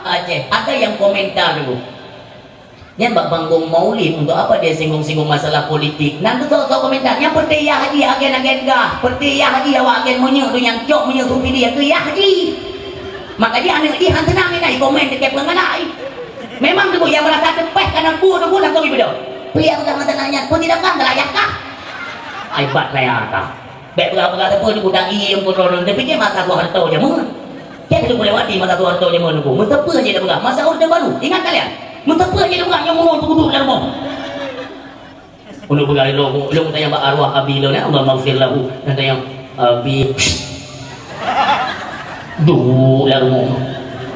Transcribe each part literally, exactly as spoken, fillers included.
Aceh, ada yang komentar dulu. Nyan bak banggong maulid, untuk apa dia singgung-singgung masalah politik? Nan tu sok-sok komentar. Nyang penting yah haji agen-agen gah. Penting yah haji awak agen meunyeuk tu nyang cok meunyeuk tu pilih tu yah haji. Maka dia aneuk jih han seunang inan komen dekat peungalai. Memang tu yang merasa tepeh kanan bu tu langsung ibeudôh. Pih yang peugah mata nanya, pun tidak kan gelayah kah? Ai bat raya kah? Bèk peugah-peugah sapeue teungku, dai nyang peuron, tapi cit masa Soeharto jameun. Cit teungku lewati masa Soeharto jameun teungku. Meusapeue cit peugah masa Orde Baru. Ingat kalian? Meusapeue cit peugah nyang ulôn teuguduek lam rumoh. Ulôn peugah lôn, lôn tanyong bak arwah abi lôn, ya, Allahummaghfir lahu. Dan tanyong, eh, bi, duek lam rumoh.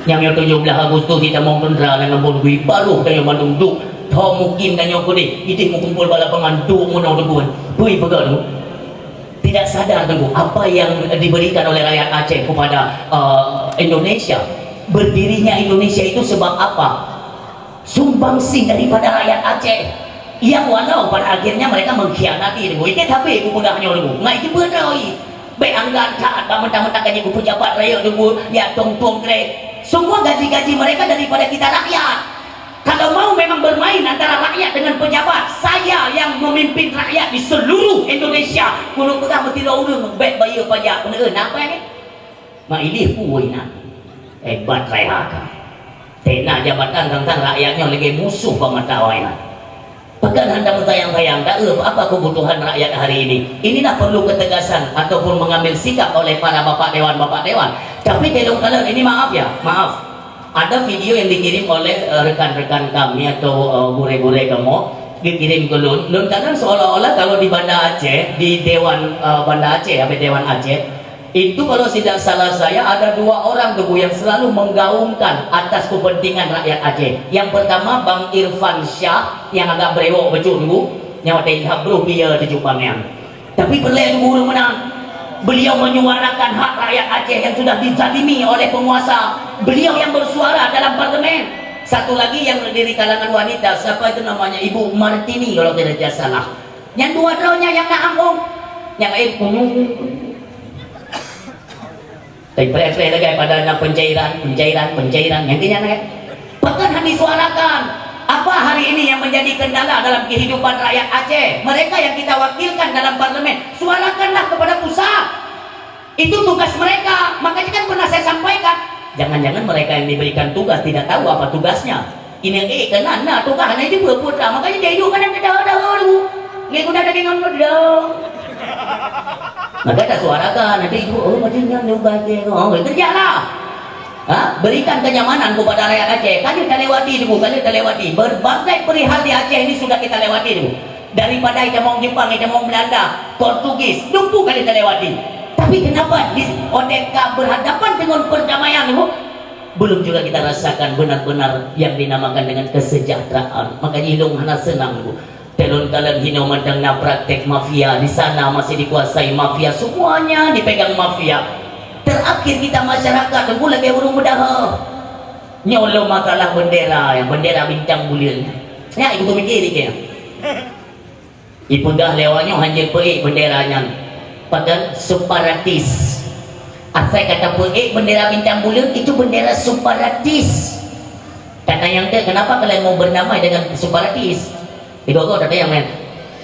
Nyang nyoe tujoh blaih Agustus, si tamong teuntara lam kampung negeri, baroh tanyong bandum duek. Tho mungkin tanyong keudeh, ideh meukumpul bak lapangan duek meunoe teungku. Bui peugah tu. Tidak sadar teungku apa yang diberikan oleh rakyat Aceh kepada, eh, Indonesia. Berdirinya Indonesia itu sebab apa? Sumbangsih daripada rakyat Aceh yang walau pada akhirnya mereka mengkhianati teungku. Itu tapi aku peugah nyoe teungku. Ngai jeuet droe. Bèk anggan that bak mentang-mentang gaji pejabat rakyat teungku, ya tong-tong krek. Semua gaji-gaji mereka daripada kita rakyat. Kalau mau memang bermain antara rakyat dengan pejabat, saya yang memimpin rakyat di seluruh Indonesia. Ulôn peugah meuti lôn ureueng bèk bayeue pajak. Peue na apa ni? Mak ilih pun na. Hebat rakyat ka. Tena jabatan tantang rakyat nyoe lagèe musoh bak mata awaknyan. Pakon hana meusayang-sayang, taeu apa kebutuhan rakyat hari ini. Inilah perlu ketegasan ataupun mengambil sikap oleh para bapak dewan, bapak dewan. Tapi tolong kalian, ini maaf ya, maaf. Ada video yang dikirim oleh, eh, rekan-rekan kami atau, eh, gurèe-gurèe kamoe, dikirim ke lôn. Lôn kadang seolah-olah kalau di Banda Aceh, di Dewan, eh, Banda Aceh, apa Dewan Aceh, itu kalau tidak salah saya ada dua orang teungku yang selalu menggaungkan atas kepentingan rakyat Aceh. Yang pertama Bang Irfan Syah yang agak brewok bacut teungku, nyang watèe ilham broh biya tujuh pamean. Tapi peureulèe teungku ureueng meunan. Beliau menyuarakan hak rakyat Aceh yang sudah dizalimi oleh penguasa. Beliau yang bersuara dalam parlemen. Satu lagi yang dari kalangan wanita, siapa itu namanya, Ibu Martini kalau tidak salah. Nyang dua droe nyan nyang na anggong. Nyang laén kunyueng. Tapi preh-preh lagèe pada na pencairan, pencairan, pencairan. Nyang keu nyan kan? Pakon hana disuarakan? Apa hari ini yang menjadi kendala dalam kehidupan rakyat Aceh? Mereka yang kita wakilkan dalam parlemen, suarakanlah kepada pusat. Itu tugas mereka. Makanya kan pernah saya sampaikan, jangan-jangan mereka yang diberikan tugas tidak tahu apa tugasnya. Ini, eh, keunan na tugas hana jeuet putra, makanya dia hidup kadang kedah-kedah dulu. Nggak guna daging ngon pedang. Maka tak suarakan, nanti ibu, oh, macam nyan dia ubah dia. Oh, kerjalah. Ha? Berikan kenyamanan kepada rakyat Aceh. Kali talewati dulu, kali talewati. Berbagai perihal di Aceh ini sudah kita lewati dulu. Daripada itamong Jepang, itamong Belanda, Portugis, dumpu kali talewati. Tapi kenapa di Odeka berhadapan dengan perdamaian dulu? Belum juga kita rasakan benar-benar yang dinamakan dengan kesejahteraan. Makanya ilong hana senang dulu. Talon-talon hino mantong na praktek mafia, di sana masih dikuasai mafia, semuanya dipegang mafia. Terakhir kita masyarakat teungku lagèe ureueng meudaha. Nyoe lom masalah bendera, nyang bendera bintang buleuen. Nyan ikut mikir dikit. Ipeugah lé awak nyoe hanjeuet peuék bendera nyan. Pakon separatis. Asai kata peuék bendera bintang buleuen itu bendera separatis. Kata nyang tu kenapa kalian mau berdamai dengan separatis? Digogo tadi yang lain.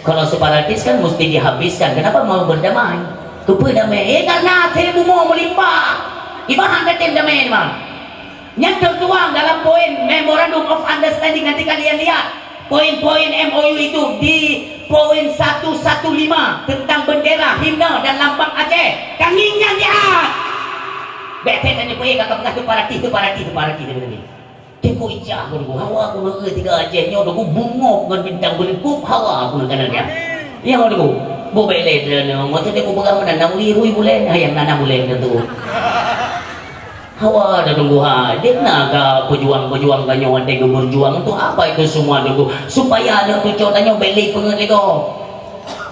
Kalau separatis kan mesti dihabiskan. Kenapa mau berdamai? Keupeue damai? Eh, karena asai bumoe meulimpah. Ibahan katem damai, Bang. Nyan tertuang dalam poin Memorandum of Understanding. Nanti kalian lihat poin-poin M O U itu di poin satu satu lima tentang bendera, himne dan lambang Aceh. Kami nyan lihat. Bèk tanya peuék kakak peugah tu paratis, tu paratis, tu paratis, tu paratis. Teungku icah ku teungku, hawa ku neu tiga Aceh nyoe teungku bungok ngon bintang beuleukup hawa ku neu kana dia. Nyoe teungku, bu bèk lé dia nyoe, maksud dia ku peugah meunan na ui rui bulèe, ha nyang na na bulèe tu. Hawa dah teungku ha, dia na ka pejuang-pejuang ka nyoe watèe geubeurjuang tu apa itu semua teungku, supaya aneuk cucu tanyoe bèk lé peungeut lé gob.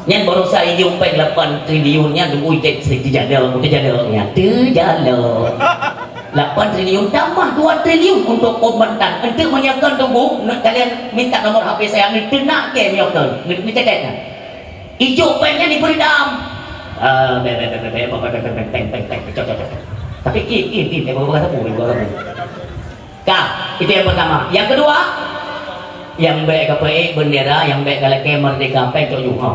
Nyan barosa ijok péng lapan triliun nyan teungku, ijak teujalok, teujalok nyan, teujalok. Lapan triliun tambah dua triliun untuk kombatan. Enteuk meunyoe kon teungku, kalian minta nomor H P saya, neuteunak ke meunyoe kon, neucatat nyan. Ijok péng nyan dipeurindam. Ah, bèk, bèk, bèk, cok, cok, cok. Tapi, ih, ih, ih, bèk, bèk, bèk, bèk, bèk, bèk. Ka, itu yang pertama. Yang kedua, nyang bèk ka peuék bendera, nyang bèk ka lakèe merdeka, pèng cok juh. Ha.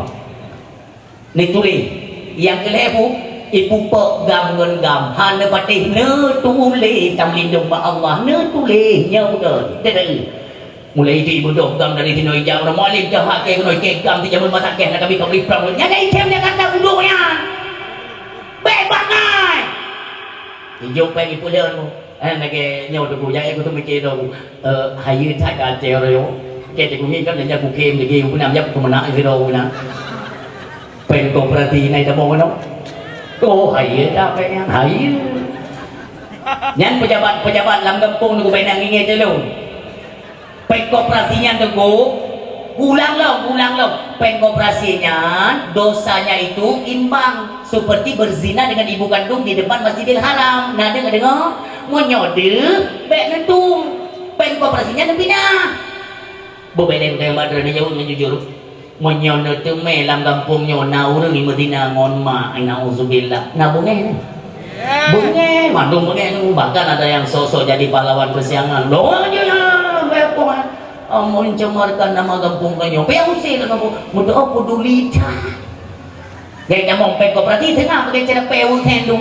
Neutuléh. Nyang keulhèe bu, ipupok GAM ngon GAM. Hana patéh neutuléh, tameulindong bak Allah. Neutuléh, nyoe beutôi. Teudeue. Mulai itu ibeudôh GAM dari sinoe ijak, ureueng Mualem jahat kèe keunoe, kèe GAM di jameun masa kèe, na kami ka bri prang. Nyan dah item Jakarta budôk nyan. Bèk bangai. Ijok pèng ipeuleueng. Eh, lagèe nyoe Teungku, jak, eh, aku tu mikir tu, eh, hayeue that ka Aceh orang yo. Oke, Teungku ni kan, dia aku kem lagi, aku nak jak aku meunak je dah, aku nak. Pèng koperasi nai tabong keunoe. Oh, hayeue that pèng nyan, hayeue. Nyan pejabat-pejabat lam gampông tu, bèk na ngieng-ngieng je lôn. Pèng koperasi nyan, Teungku, ulang lom, ulang lom. Pèng koperasi nyan, dosanya itu imbang seperti berzina dengan ibu kandung di depan Masjidil Haram. Na deungoe? Meunyoe deuh, bèk neutueng. Pèng koperasi nyan neupinah. Bubeleng teuh mak droeneuh jaweueb ngon jujur. Meunyoe neuteumé lam gampông nyoe na ureueng jimeuzina ngon mak, nauzubillah, na beungèh nyan. Beungèh, mandum beungèh nyan. Bahkan ada yang sok-sok jadi pahlawan persiangan. Doa je lah, bèk poh, eh, mencemarkan nama gampông tanyoe. Payah usé lam gampông. Meudoa peduli that. Jadi nyamong pèng koperasi teungoh pakai cara pèng weekend tu.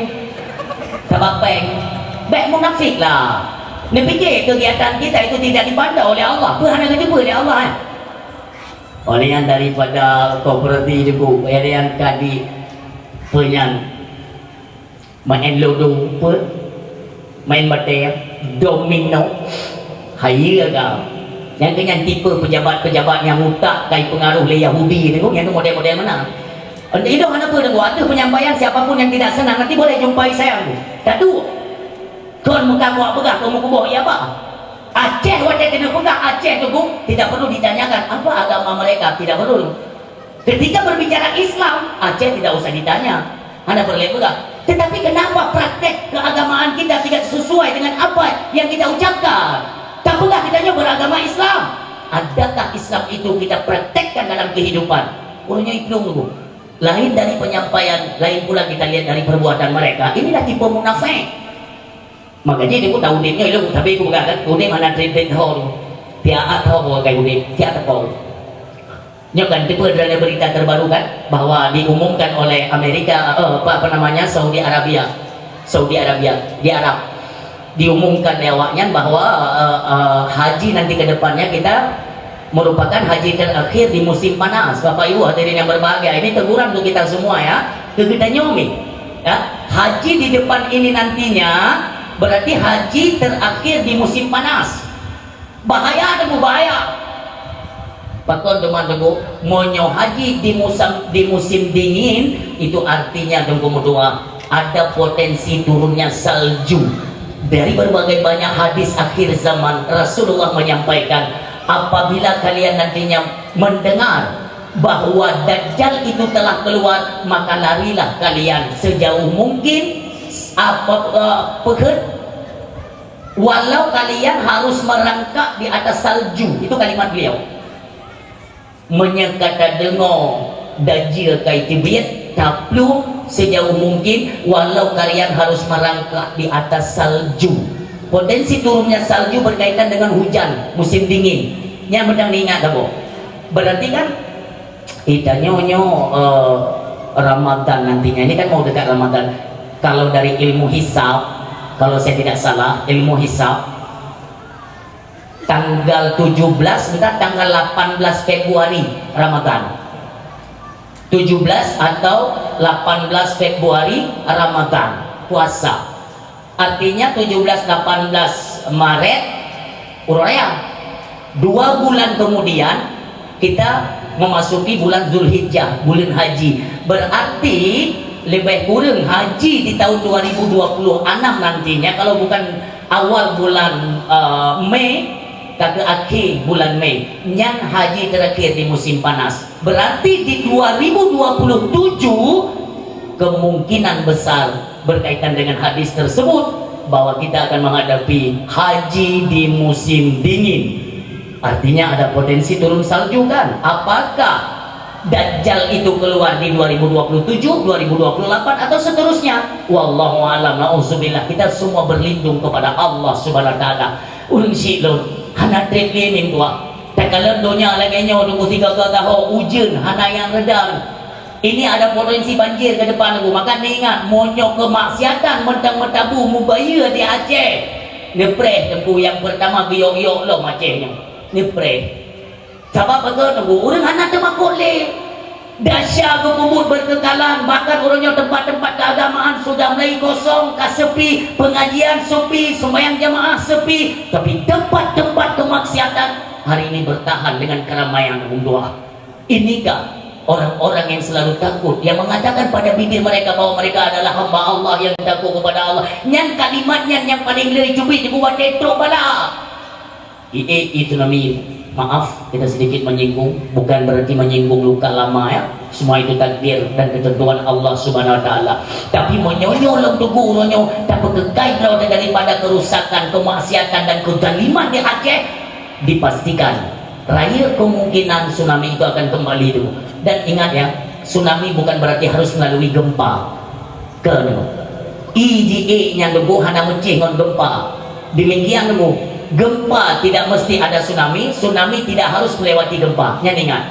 Sabab pèng. Bèk munafik lah. Neupike kegiatan kita itu tidak dipantau oleh Allah. Peue hana geujeuet lé Allah, eh? Oleh nyan daripada koperasi Teungku, nyang ka di peue nyan, main ludo, peue, main batèe, domino, hayeue ka. Nyang keu nyan tipe pejabat-pejabat nyang utak ka ipeungaruh lé Yahudi Teungku, nyang keu model-model meunan. Idoh hana peue Teungku, ateueh penyampaian siapa pun yang tidak senang nanti boleh jumpai saya Teungku. Taduek. Kon meukamoe peugah keu meukuboh iya bah. Aceh watèe keuneuk peugah Aceh Teungku, tidak perlu ditanyakan apa agama mereka, tidak perlu. Ketika berbicara Islam, Aceh tidak usah ditanya. Hana peureulèe peugah. Tetapi kenapa praktek keagamaan kita tidak sesuai dengan apa yang kita ucapkan? Tapeugah kita nyoe beragama Islam. Adakah Islam itu kita praktekkan dalam kehidupan? Ureueng nyoe iplueng Teungku. Lain dari penyampaian, lain pula kita lihat dari perbuatan mereka. Inilah tipe munafik. Makanya dia pun tahu dia nyoe, ilong tapi aku peugah kan, udép hana tren-tren ho tu. Tiap at ho kai udép, tiap teupeu. Nyoe kan, tipe ada berita terbaru kan, bahwa diumumkan oleh Amerika, eh, apa, apa namanya, Saudi Arabia. Saudi Arabia, di Arab. Diumumkan lé awaknyan bahwa, eh, eh, haji nanti ke depannya kita merupakan haji terakhir di musim panas. Bapak Ibu hadirin yang berbahagia, ini teguran untuk kita semua ya. Keu geutanyoe ni, ya. Haji di depan ini nantinya berarti haji terakhir di musim panas. Bahaya Teungku, bahaya. Pakon teuma Teungku, meunyoe haji di musam, di musim dingin, itu artinya Teungku meutuah ada potensi turunnya salju. Dari berbagai banyak hadis akhir zaman, Rasulullah menyampaikan, apabila kalian nantinya mendengar bahwa Dajjal itu telah keluar, maka larilah kalian sejauh mungkin, apa, eh, peuhet, walau kalian harus merangkak di atas salju. Itu kalimat beliau. Meunyoe ka tadeungoe dajjal ka iteubiet, taplueng sejauh mungkin, walau kalian harus merangkak di atas salju. Potensi turunnya salju berkaitan dengan hujan musim dingin. Nyan meunan ingat saboh. Berarti kan, eh, tanyoe nyoe, eh, Ramadan nantinya. Ini kan mau dekat Ramadan. Kalau dari ilmu hisab, kalau saya tidak salah, ilmu hisab, tanggal tujuh belas, entah tanggal lapan belas Februari Ramadan. Tujuh belas atau lapan belas Februari Ramadan, puasa. Artinya tujuh belas, lapan belas Maret, uroe raya. Dua bulan kemudian, kita memasuki bulan Zulhijjah, bulan haji. Berarti, lebih kurang haji di tahun dua ribu dua puluh enam nantinya, kalau bukan awal bulan, eh, Mei, ka keu akhé bulan Mei, nyan haji terakhir di musim panas. Berarti di dua ribu dua puluh tujuh, kemungkinan besar berkaitan dengan hadis tersebut, bahwa kita akan menghadapi haji di musim dingin. Artinya ada potensi turun salju kan? Apakah Dajjal itu keluar di dua ribu dua puluh tujuh, dua ribu dua puluh delapan, atau seterusnya? Wallahu a'lam, na'udzubillah. Kita semua berlindung kepada Allah Subhanahu wa Ta'ala. Ureuëng syiek lôn, hana treb lé meutuah. Takalon donya lagée nyoe teungku sigaga taho ujeuen hana nyang reda. Ini ada potensi banjir ke depan teungku. Maka neuingat, meunyoe keumaksiatan mantong meutabu mubayeue di Aceh, neupreh teungku nyang peurtama geuyok-yok lom Aceh nyoe. Neupreh. Sabab beutôi teungku, ureuëng hana teumakot lé. Dasya geupeubuet beukeukalan, bahkan uroe nyoe teumpat-teumpat keuagamaan sudah mulai kosong, ka sepi, pengajian sepi, sembahyang jamaah sepi, tapi tempat-tempat kemaksiatan hari ini bertahan dengan keramaian, Abdullah. Inikah orang-orang yang selalu takut, yang mengatakan pada bibir mereka bahwa mereka adalah hamba Allah yang takut kepada Allah? Nyan kalimat nyan nyang paling le jubit di buat tetrok bala. Ié, ié tsunami, maaf, kita sedikit menyinggung, bukan berarti menyinggung luka lama, ya. Semua itu takdir dan ketentuan Allah Subhanahu wa Taala. Tapi meunyoe lom teungku uroe nyoe, tapeukekai droe daripada kerusakan, kemaksiatan dan kezaliman di Aceh, dipastikan rayeuk kemungkinan tsunami itu akan kembali teungku. Dan ingat ya, tsunami bukan berarti harus melalui gempa. Keunoe, ié jiék nyan teungku hana meucéh ngon gempa. Demikian teungku, gempa tidak mesti ada tsunami, tsunami tidak harus melewati gempa. Nyan ingat.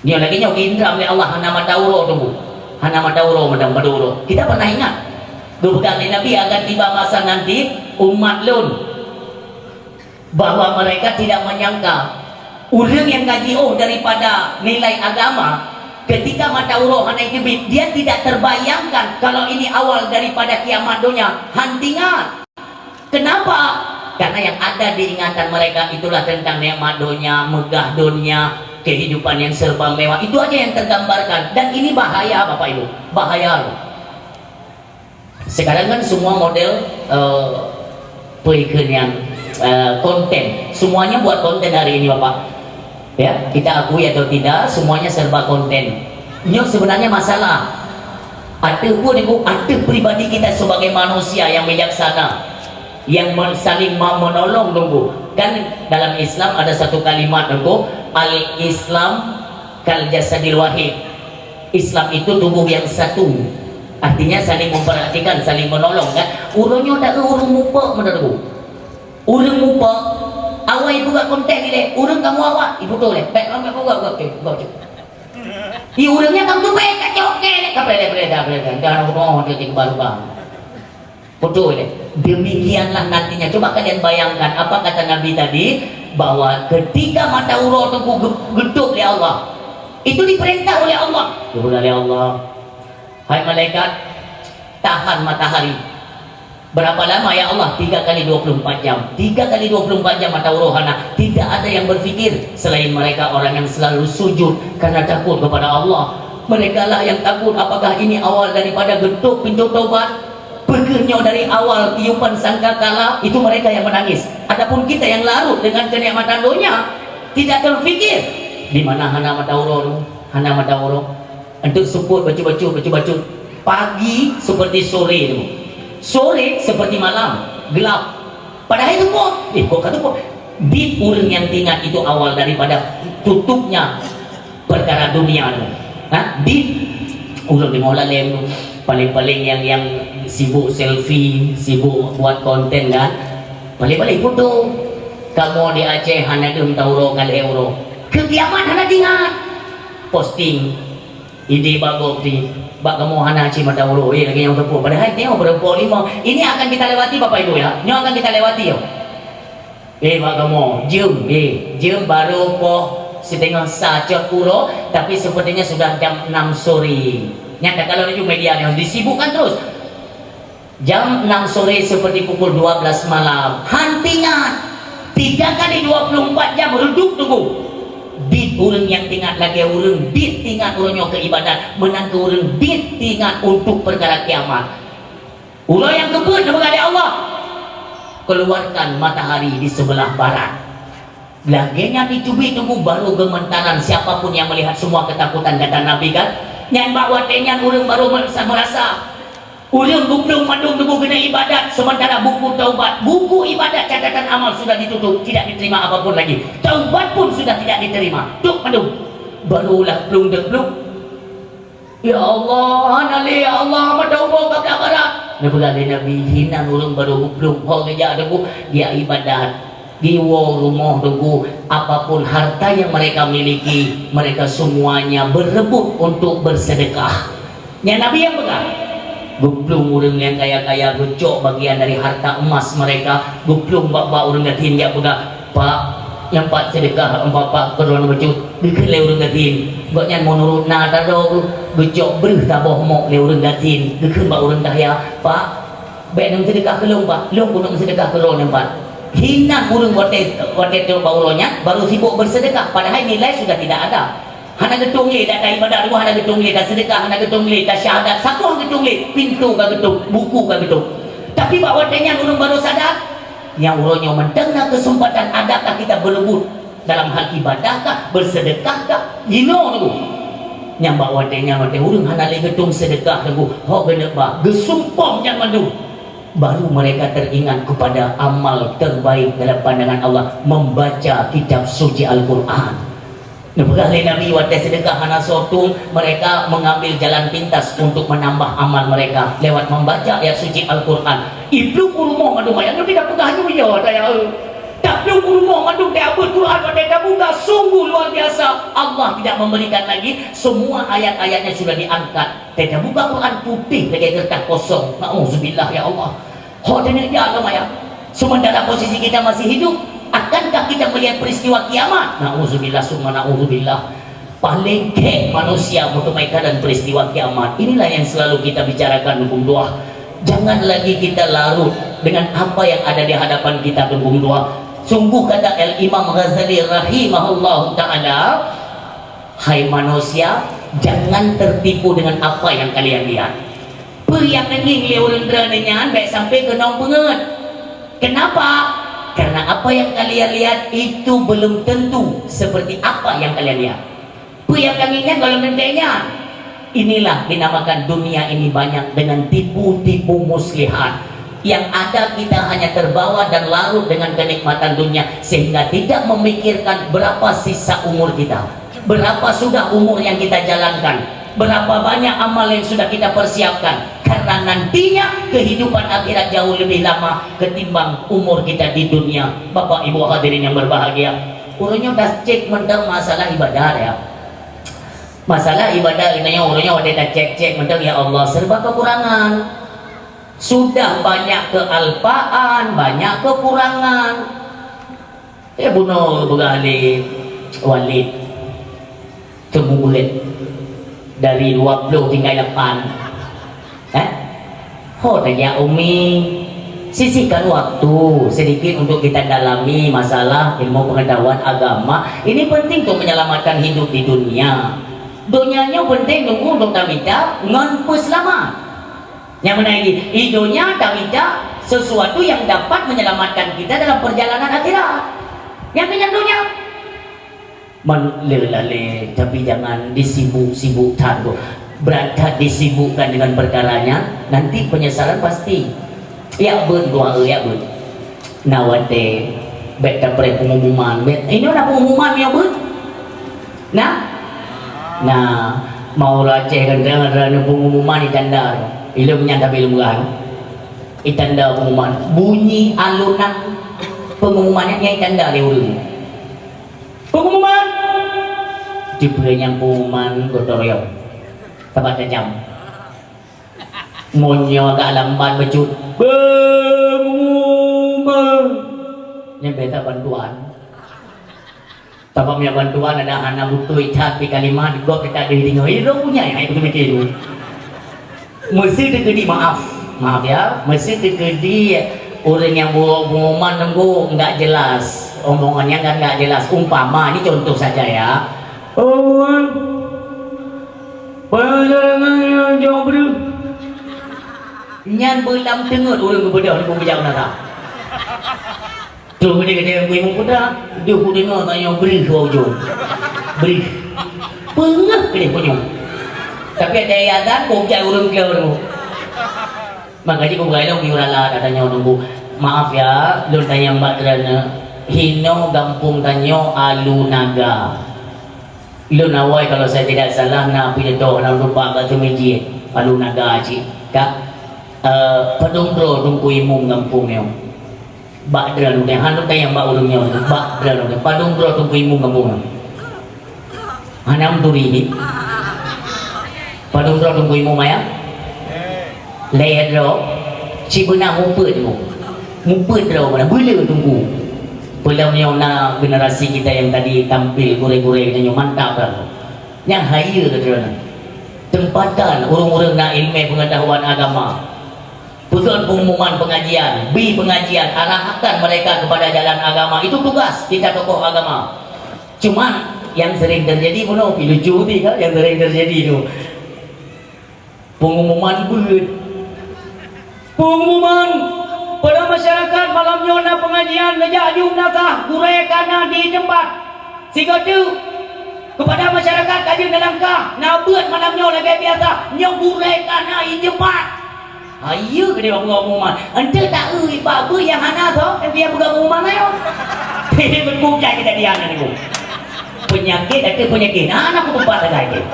Nyoe lagée nyoe geuindra lé Allah hana mata uroe teungku. Hana mata uroe, mata, mata uroe. Kita pernah ingat, geupeugah lé Nabi, "Akan tiba masa nanti umat lôn bahwa mereka tidak menyangka." Ureuëng nyang ka jiôh daripada nilai agama, ketika mata uroe hana jiteubiet, dia tidak terbayangkan kalau ini awal daripada kiamat donya. Han teuingat. Kenapa? Karena yang ada di ingatan mereka itulah tentang nikmat donya, megah donya, kehidupan yang serba mewah. Itu aja yang tergambarkan. Dan ini bahaya, Bapak Ibu. Bahaya. Sekarang kan semua model, eh, peue kheun nyan, eh, konten. Semuanya buat konten hari ini, Bapak. Ya, kita akui atau tidak, semuanya serba konten. Nyoe sebenarnya masalah. Ateueh pun ibu, ateueh pribadi kita sebagai manusia yang bijaksana, yang men-, saling mau menolong teungku. Kan dalam Islam ada satu kalimat teungku, "Al-Islam kal jasadil wahid." Islam itu tubuh yang satu. Artinya saling memperhatikan, saling menolong kan. Uroe nyoe dak ureuëng mupok meunan teungku. Ureuëng mupok, awai buka konten ilée, ureuëng kamoe awak, iputo lé. Baik, baik, buka, buka, buka, buka. Di ureuëng nyan ka tubé, ka cok ke, ka preh, preh, dah, preh, dah, dah, oh, dia tinggal bang. Betul ya? Demikianlah nantinya. Coba kalian bayangkan apa kata Nabi tadi, bahwa ketika mata uroe teungku ge-, geutup lé Allah, itu diperintah oleh Allah. Diperintah oleh Allah. Hai malaikat, tahan matahari. Berapa lama, ya Allah? Tiga kali dua puluh empat jam. Tiga kali dua puluh empat jam mata uroe hana. Tidak ada yang berpikir selain mereka orang yang selalu sujud karena takut kepada Allah. Merekalah yang takut, apakah ini awal daripada geutup pintu taubat? Peue keuh nyoe dari awal tiupan sangkakala, itu mereka yang menangis. Adapun kita yang larut dengan kenikmatan donya, tidak terfikir di mana hana mata uroe, hana mata uroe. Untuk seupôt bacut-bacut, bacut-bacut. Pagi seperti sore tu. Sore seperti malam, gelap. Padahai seupôt, eh, kok ka seupôt? Di ureuëng nyang teuingat itu awal daripada tutupnya perkara dunia tu. Ha? Di ureuëng di maulah lem tu. Paling-paling yang, yang sibuk selfie, sibuk buat konten kan. Paling-paling foto. Kamoe di Aceh hana deuh mata uroe ka lhée uroe. Keu kiamat hana teuingat. Posting. Idéh bak gob di, bak kamoe hana cit mata uroe, eh, lagée nyang teupeu. Padahai nyoe beureumpok lima. Ini akan kita lewati, Bapak Ibu, ya. Nyoe akan kita lewati, yo. Eh, bak kamoe, jeuem, eh, jeuem baru poh siteungoh sa cot uroe, tapi sepertinya sudah jam enam sore. Nyan takalon laju media nyoe, disibukkan terus. Jam enam sore seperti pukul dua belas malam. Han teuingat. Tiga kali dua puluh empat jam redup teungku. Dit ureuëng nyang teuingat lagée ureuëng dit teuingat uroe nyoe keu ibadat, meunan keu ureuëng dit teuingat untuk peukara kiamat. Uroe nyang keupeuet neupeugah lé Allah, "Keluarkan matahari di sebelah barat." Lagée nyan dicubit teungku baru geumentaran, siapa pun yang melihat semua ketakutan, kata Nabi kan. Nyan bak watée nyan ureuëng baru merasa, merasa ureuëng geuplueng mandum teungku keuneuk ibadat, sementara buku taubat, buku ibadat catatan amal sudah ditutup, tidak diterima apa pun lagi. Taubat pun sudah tidak diterima. Tutup mandum. Barulah plueng deuh plueng. Ya Allah, hana lé, ya Allah, mata ubak ka brat-brat. Neupeugah lé Nabi, hinan ureuëng barô geuplueng, ho geujak teungku, dia ibadat. Di woe rumoh teungku, apapun harta yang mereka miliki, mereka semuanya berebut untuk bersedekah. Nyan Nabi nyang peugah. Geuplueng ureuëng nyang kaya-kaya, geucok bagian dari harta emas mereka, geuplueng bak-bak ureuëng gasien jak peugah, "Pak, nyang pat seudeukah empat-pat keuron bacut." Geukheun lé ureuëng gasien. Gobnyan meunurot na tadong, geucok breuh saboh mok lé ureuëng gasien. Geukheun bak ureuëng kaya, "Pak, bék neuseudeukah keu lôn, Pak. Lôn keuneuk seudeukah keuron nyang pat." Hinan ureuëng watée, watée trok bak uroe nyan, baru sibuk berseudeukah, padahai nilai sudah tidak ada. Hana geutueng lé, dak taibadat, hana geutueng lé, taseudeukah hana geutueng lé, tasyahadat saboh hana geutueng lé, pintoe ka geutôp, buku ka geutôp. Tapi bak watée nyan ureuëng baru sadar, nyang uroe nyoe mantong na keuseumpatan, adakah kita berebut dalam hal ibadah kah, beuseudeukah kah, jinoe teungku. Nyang bak watée nyan watée ureuëng hana lé geutueng seudeukah teungku, ho geuneuk ba, geusumpom nyan mandum. Baru mereka teringat kepada amal terbaik dalam pandangan Allah, membaca kitab suci Al-Quran. Neupeugah lé Nabi, watée seudeukah hana soe tueng, mereka mengambil jalan pintas untuk menambah amal mereka lewat membaca ayat suci Al-Quran. Iplueng u rumoh mandum ayat nyoe, tidak peugah nyoe ya, daya. Taplueng u rumoh mandum teuabeuet Quran watée tabuka, sungguh luar biasa. Allah tidak memberikan lagi, semua ayat-ayatnya sudah diangkat. Teuka buka Quran putéh lagée keureutah kosong. Nauzubillah, ya Allah. Ho teuneuk jak lom ayah. Sementara posisi kita masih hidup, akankah kita melihat peristiwa kiamat? Nauzubillah summa nauzubillah. Paling khék manusia meuteumé keuadaan peristiwa kiamat. Inilah yang selalu kita bicarakan, hukum doa. Jangan lagi kita larut dengan apa yang ada di hadapan kita, hukum doa. Sungguh kata Al Imam Ghazali rahimahullahu taala, "Hai manusia, jangan tertipu dengan apa yang kalian lihat." Peue nyang neungieng lé ureuëng droeneuh nyan bék sampai keunong peungeuet. Kenapa? Karena apa yang kalian lihat itu belum tentu seperti apa yang kalian lihat. Peue nyang ka ngieng nyan goh lom teuntée nyan. Inilah dinamakan dunia ini banyak dengan tipu-tipu muslihat. Yang ada kita hanya terbawa dan larut dengan kenikmatan dunia sehingga tidak memikirkan berapa sisa umur kita. Berapa sudah umur yang kita jalankan? Berapa banyak amal yang sudah kita persiapkan? Karena nantinya kehidupan akhirat jauh lebih lama ketimbang umur kita di dunia. Bapak Ibu hadirin yang berbahagia, uroe nyoe tacek mantong masalah ibadah ya. Masalah ibadah kita nyoe uroe nyoe watée tacek-cek mantong, ya Allah, serba kekurangan. Sudah banyak kealpaan, banyak kekurangan. Eh, bunoe peugah lé Walid, teumubeuet dari dua puluh tinggai lapan. Eh? Ho tajak, Umi. Sisihkan waktu sedikit untuk kita dalami masalah ilmu pengetahuan agama. Ini penting untuk menyelamatkan hidup di dunia. Donya nyoe penting teungku untuk tamita ngon peuseulamat. Nyang meunan jih, i donya tamita sesuatu yang dapat menyelamatkan kita dalam perjalanan akhirat. Nyang keu nyan donya. Man le lalé, tapi jangan disibuk-sibuk that, bro. Brat that disibukkan dengan perkara nyan, nanti penyesalan pasti. Yak beuet, dua yak beuet. Na watée bék tapreh pengumuman, bék. Inoe na pengumuman meunyoe beuet? Na? Na, mau Aceh kan, droeneuh pengumuman itanda. Ilong nyan tapi ilong kan. Itanda pengumuman. Bunyi alunan pengumuman nyan itanda lé ureuëng. Pengumuman! Tipe nyang pengumuman gotong royong. Sabat tajam. Meunyoe agak lambat bacut, "Pengumuman!" Nyan beda bantuan. Tapi meunyoe bantuan ada hana beutôi that di kalimat, gob dekat di deungoe. Itu punya yang itu mikir tu. Mesti terjadi maaf. Maaf ya, mesti terjadi orang yang bawa pengumuman nunggu enggak jelas. Omongannya kan enggak jelas. Umpama, ini contoh saja ya. Oh, Pandangan jawab dia. Nyan beulam teungeut ureuëng geubeudôh di peubeuja meunara. Troh geude-geude bui meuputa, deuh kudeungoe tanyoe breuh dua ujong. Breuh. Peungeuh keudeh punyueng. Tapi ada yang azan, bukjai ureuëng keu ureuëng. Maka jih kubukai lôn geuyue rala tanyoe nunggu. Maaf ya, lôn tanyong bak droeneuh. Hinoe gampông tanyoe Alu Naga. Lôn awai kalau saya tidak salah na pidato lam rupa bak teumijie, Palu Naga cit. Ka, eh, padum droe Teungku Imum gampông nyoe. Bak droeneuh, han lôn tanyong bak ureueng nyoe, bak droeneuh, padum droe Teungku Imum gampông nyoe. Hana meuturi ni. Padum droe Teungku Imum ayah? Lhèe droe, sibeuna mupeut Teungku. Mupeut droe beuna, beuleu Teungku. Peulom nyoe na generasi kita yang tadi tampil gurèe-gurèe geutanyoe mantap droe. Nyang hayeue droeneuh. Tempatkan ureueng-ureueng na ileumèe pengetahuan agama. Peugöt pengumuman pengajian, bi pengajian, arahkan mereka kepada jalan agama. Itu tugas kita tokoh agama. Cuman yang sering terjadi bunoe, pi lucu ti kan yang sering terjadi tu. Pengumuman beuet. Pengumuman, pada masyarakat malam nyoe na pengajian, neujak jeuem nasah, gurèe ka na di teumpat. Sigoe teuk, kepada masyarakat ka jeuem neulangkah, na beuet malam nyoe lagèe biasa, nyoe gurèe ka na di teumpat. Hayeue keudéh pengumuman. Enteuk taeu bak beuet nyang hana soe, nyang peugah pengumuman nyoe. Beutôi kejadian nyan, Ibu. Peunyakét ateueh peunyakét. Nah, na kutupat sagai teuh.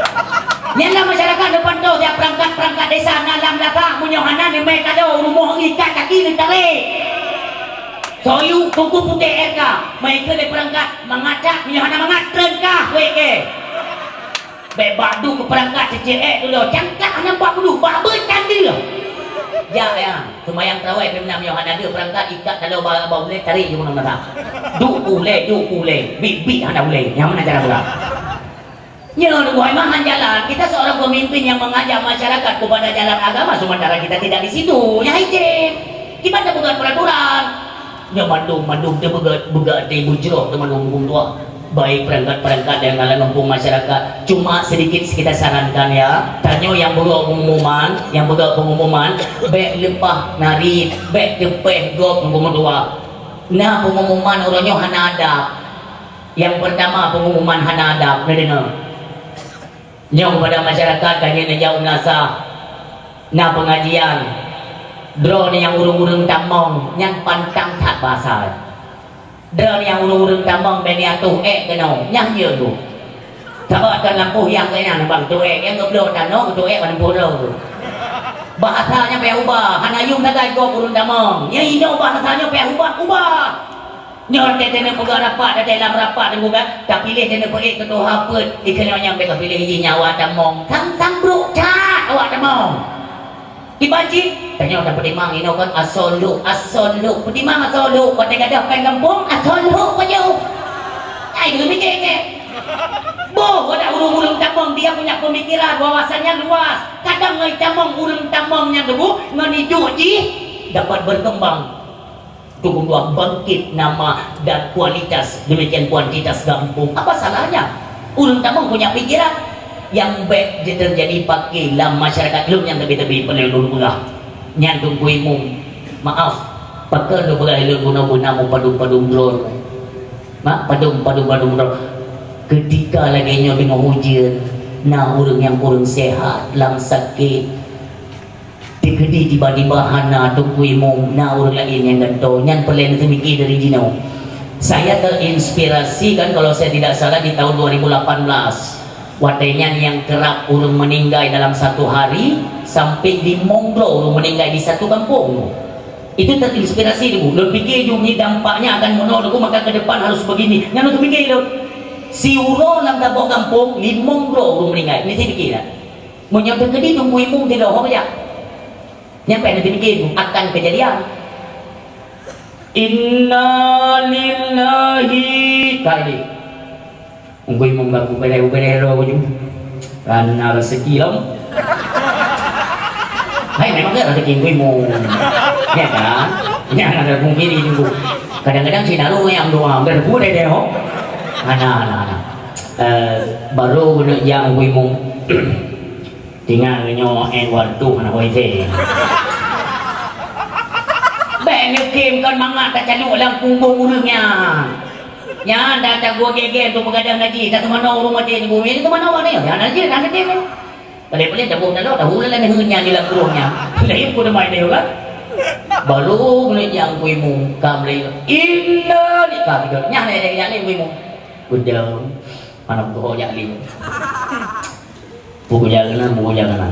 Nyan lam masyarakat neupantoe siat peurangkat-peurangkat desa na lam lakah, meunyoe hana neumè kado u rumoh ikat kaki neutarek. Soyue kuku putéh R K, meuikot lé peurangkat mangat that, meunyoe hana mangat treun kah wék kèe. Bèk bak duek keu peurangkat ceuceuék dulu, cangkak hana bak peuduek, bak beuet candil. Jak ya, seumayang tarawèh pih meunan meunyoe hana deuek peurangkat ikat taloe ba, ba ulèe tarék jih meunan masa. Duek ulèe, duek ulèe, bit-bit hana ulèe, nyang meunan cara peugah. Nyoe dua iman han jalan, kita seorang pemimpin yang mengajak masyarakat kepada jalan agama sementara kita tidak di situ. Nyan hijab. Kiban dah bukan peraturan. Nyoe mandum, mandum teuh beugöt, beugöt di bujroh teuh mandum huköm tuha. Baik perangkat-perangkat yang dalam kampung masyarakat. Cuma sedikit kita sarankan ya, tanyoe nyang beugöt pengumuman, nyang beugöt pengumuman, bèk leupah nari, bèk teupèh gob huköm tuha. Na pengumuman uroe nyoe hana adab. Nyang pertama pengumuman hana adab, neudeungoe. Nyoe kepada masyarakat ka jeuet neujak u meunasah, na pengajian. Droeneuh nyang ureueng-ureueng tamong nyan pantang that bahasa. Droeneuh nyang ureueng-ureueng tamong bèk neuatoh ék keunoe, nyan jeuet tu. Sabab tan lampôh nyang keu nyan bang tu ék, nyang geubloe tanoh tu ék ban lampôh droe tu. Bahasa nyan payah ubah, hana yum sagai gob ureueng tamong. Nyang inoe bahasa nyoe payah ubah, ubah. Nyoe watèe taneuk peugah rapat, watèe lam rapat teungku kan, tapiléh taneuk peuék keu tuha peuet, dikeue nyoe nyang bèk tapiléh jih nyan awak tamong. Sang-sang brok that awak tamong. Kiban cit, tanyoe tapeutimang inoe kan asoe lhok, asoe lhok. Peutimang asoe lhok, watèe gadôh péng gampông, asoe lhok pajoh. Ai, deungon miké kèe. Boh, watèe ureueng-ureueng tamong dia punya pemikiran, wawasannya luas. Kadang ngon tamong ureueng tamong nyan teungku, ngon iduek jih dapat berkembang. Tubuh bangkit nama dan kualitas, demikian kuantitas gampông. Apa salahnya? Ureueng tamong punya pikiran nyang bèk jiteurjadi paké lam masyarakat lôn nyang teubi-teubi peureulèe lôn peugah. Nyan Teungku Imum, maaf, pakon lôn peugah lôn guna-guna meupadum-padum droe. Mak, padum, padum, padum droe. Keutika lagèe nyoe teungoh ujeuen, na ureueng nyang kureueng seuhat, lam sakét, Teukeudi tiba-tiba hana Teungku Imum, na ureueng laén nyang gantoe, nyan peureulèe neuseumiké dari jinoe. Saya terinspirasi kan, kalau saya tidak salah di tahun dua ribu lapan belas. Watèe nyan nyang keurab ureueng meninggai dalam satu hari, sampai limong droe ureueng meninggai di satu kampung. Itu terinspirasi dulu. Lôn pikir jih nyoe dampaknya akan meunoe dulu, maka ke depan harus begini. Nyan lôn pikir lôn. Siuroe lam saboh kampung, limong droe ureueng meninggai. Ni saya pikir lah. Meunyoe teukeudi Teungku Imum tidoe, ho bajak. Nyang payah neupike akan keujadian. Inna lillahi kali. Teungku Imum gak ubelai-ubelai roh je. Karena rezeki lom. Hai, memang kan rezeki Teungku Imum. Ya kan? Yang ada pungkiri Teungku. Kadang-kadang si naruh yang doa, berbu deh deh, ho. Ana, ana, ana. Eh, baru guna yang Teungku Imum. Tinggai nyoe N one two hana boy teh. Bèk neukim kon mangat tacalok lam punggong ureueng nyan. Nyan dah tagoe gègèe tu peugadang najih, tateumanoe ureueng maté di bumi, tateumanoe bak nyoe, nyan najih, nyan najih. Paléng-paléng taboh taloe, tahu lah nyan nyan di lam krueng nyan. Laén pun mai deh kan. Baru mulai nyang kuimu, kam lé. Inna li ka tiga. Nyan lé, nyan lé kuimu. Udah. Aneuk tuho jak lé. Buku jalan, buku jalan.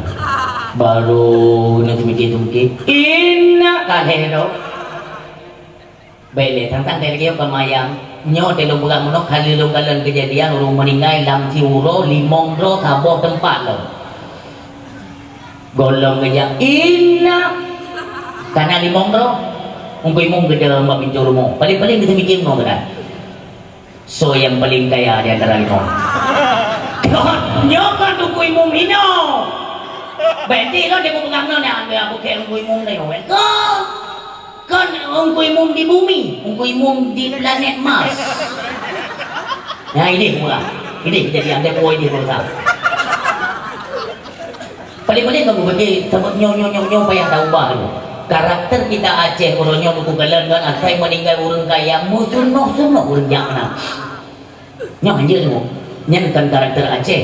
Baru na seumiké-seumiké. Inna ka lhèe droe. Bèk lé, tang-tang lagèe nyoe ka mayang. Nyoe teuh lôn peugah meunoe, ka lheueh lôn kalon keujadian ureueng meuninggai lam siuroe limong droe saboh teumpat lom. Gohlom geujak, "Inna!" Ka na limong droe. Teungku Imum geudong bak pintoe rumoh. Paléng-paléng geuseumiké rumoh geutanyoe. Soe nyang paleng kaya di antara lima? Kon, nyoe kon Teungku Imum inoe. Berarti lôn dipeugah nyoe nyang Abu Kek Teungku Imum nyoe. Kon, kon Teungku Imum di bumi, Teungku Imum di planet Mars. Nah, ini pula. Ini jadi anda boy di Mars. Paléng-paléng kamoe berarti sabab nyoe, nyoe, nyoe, nyoe payah taubah dulu. Karakter kita Aceh uroe nyoe Teungku kalon kan, asai meuninggai ureueng kaya, meusunoh-sunoh ureueng jak meunan. Nyoe hanjeuet nyoe. Nyan kan karakter Aceh.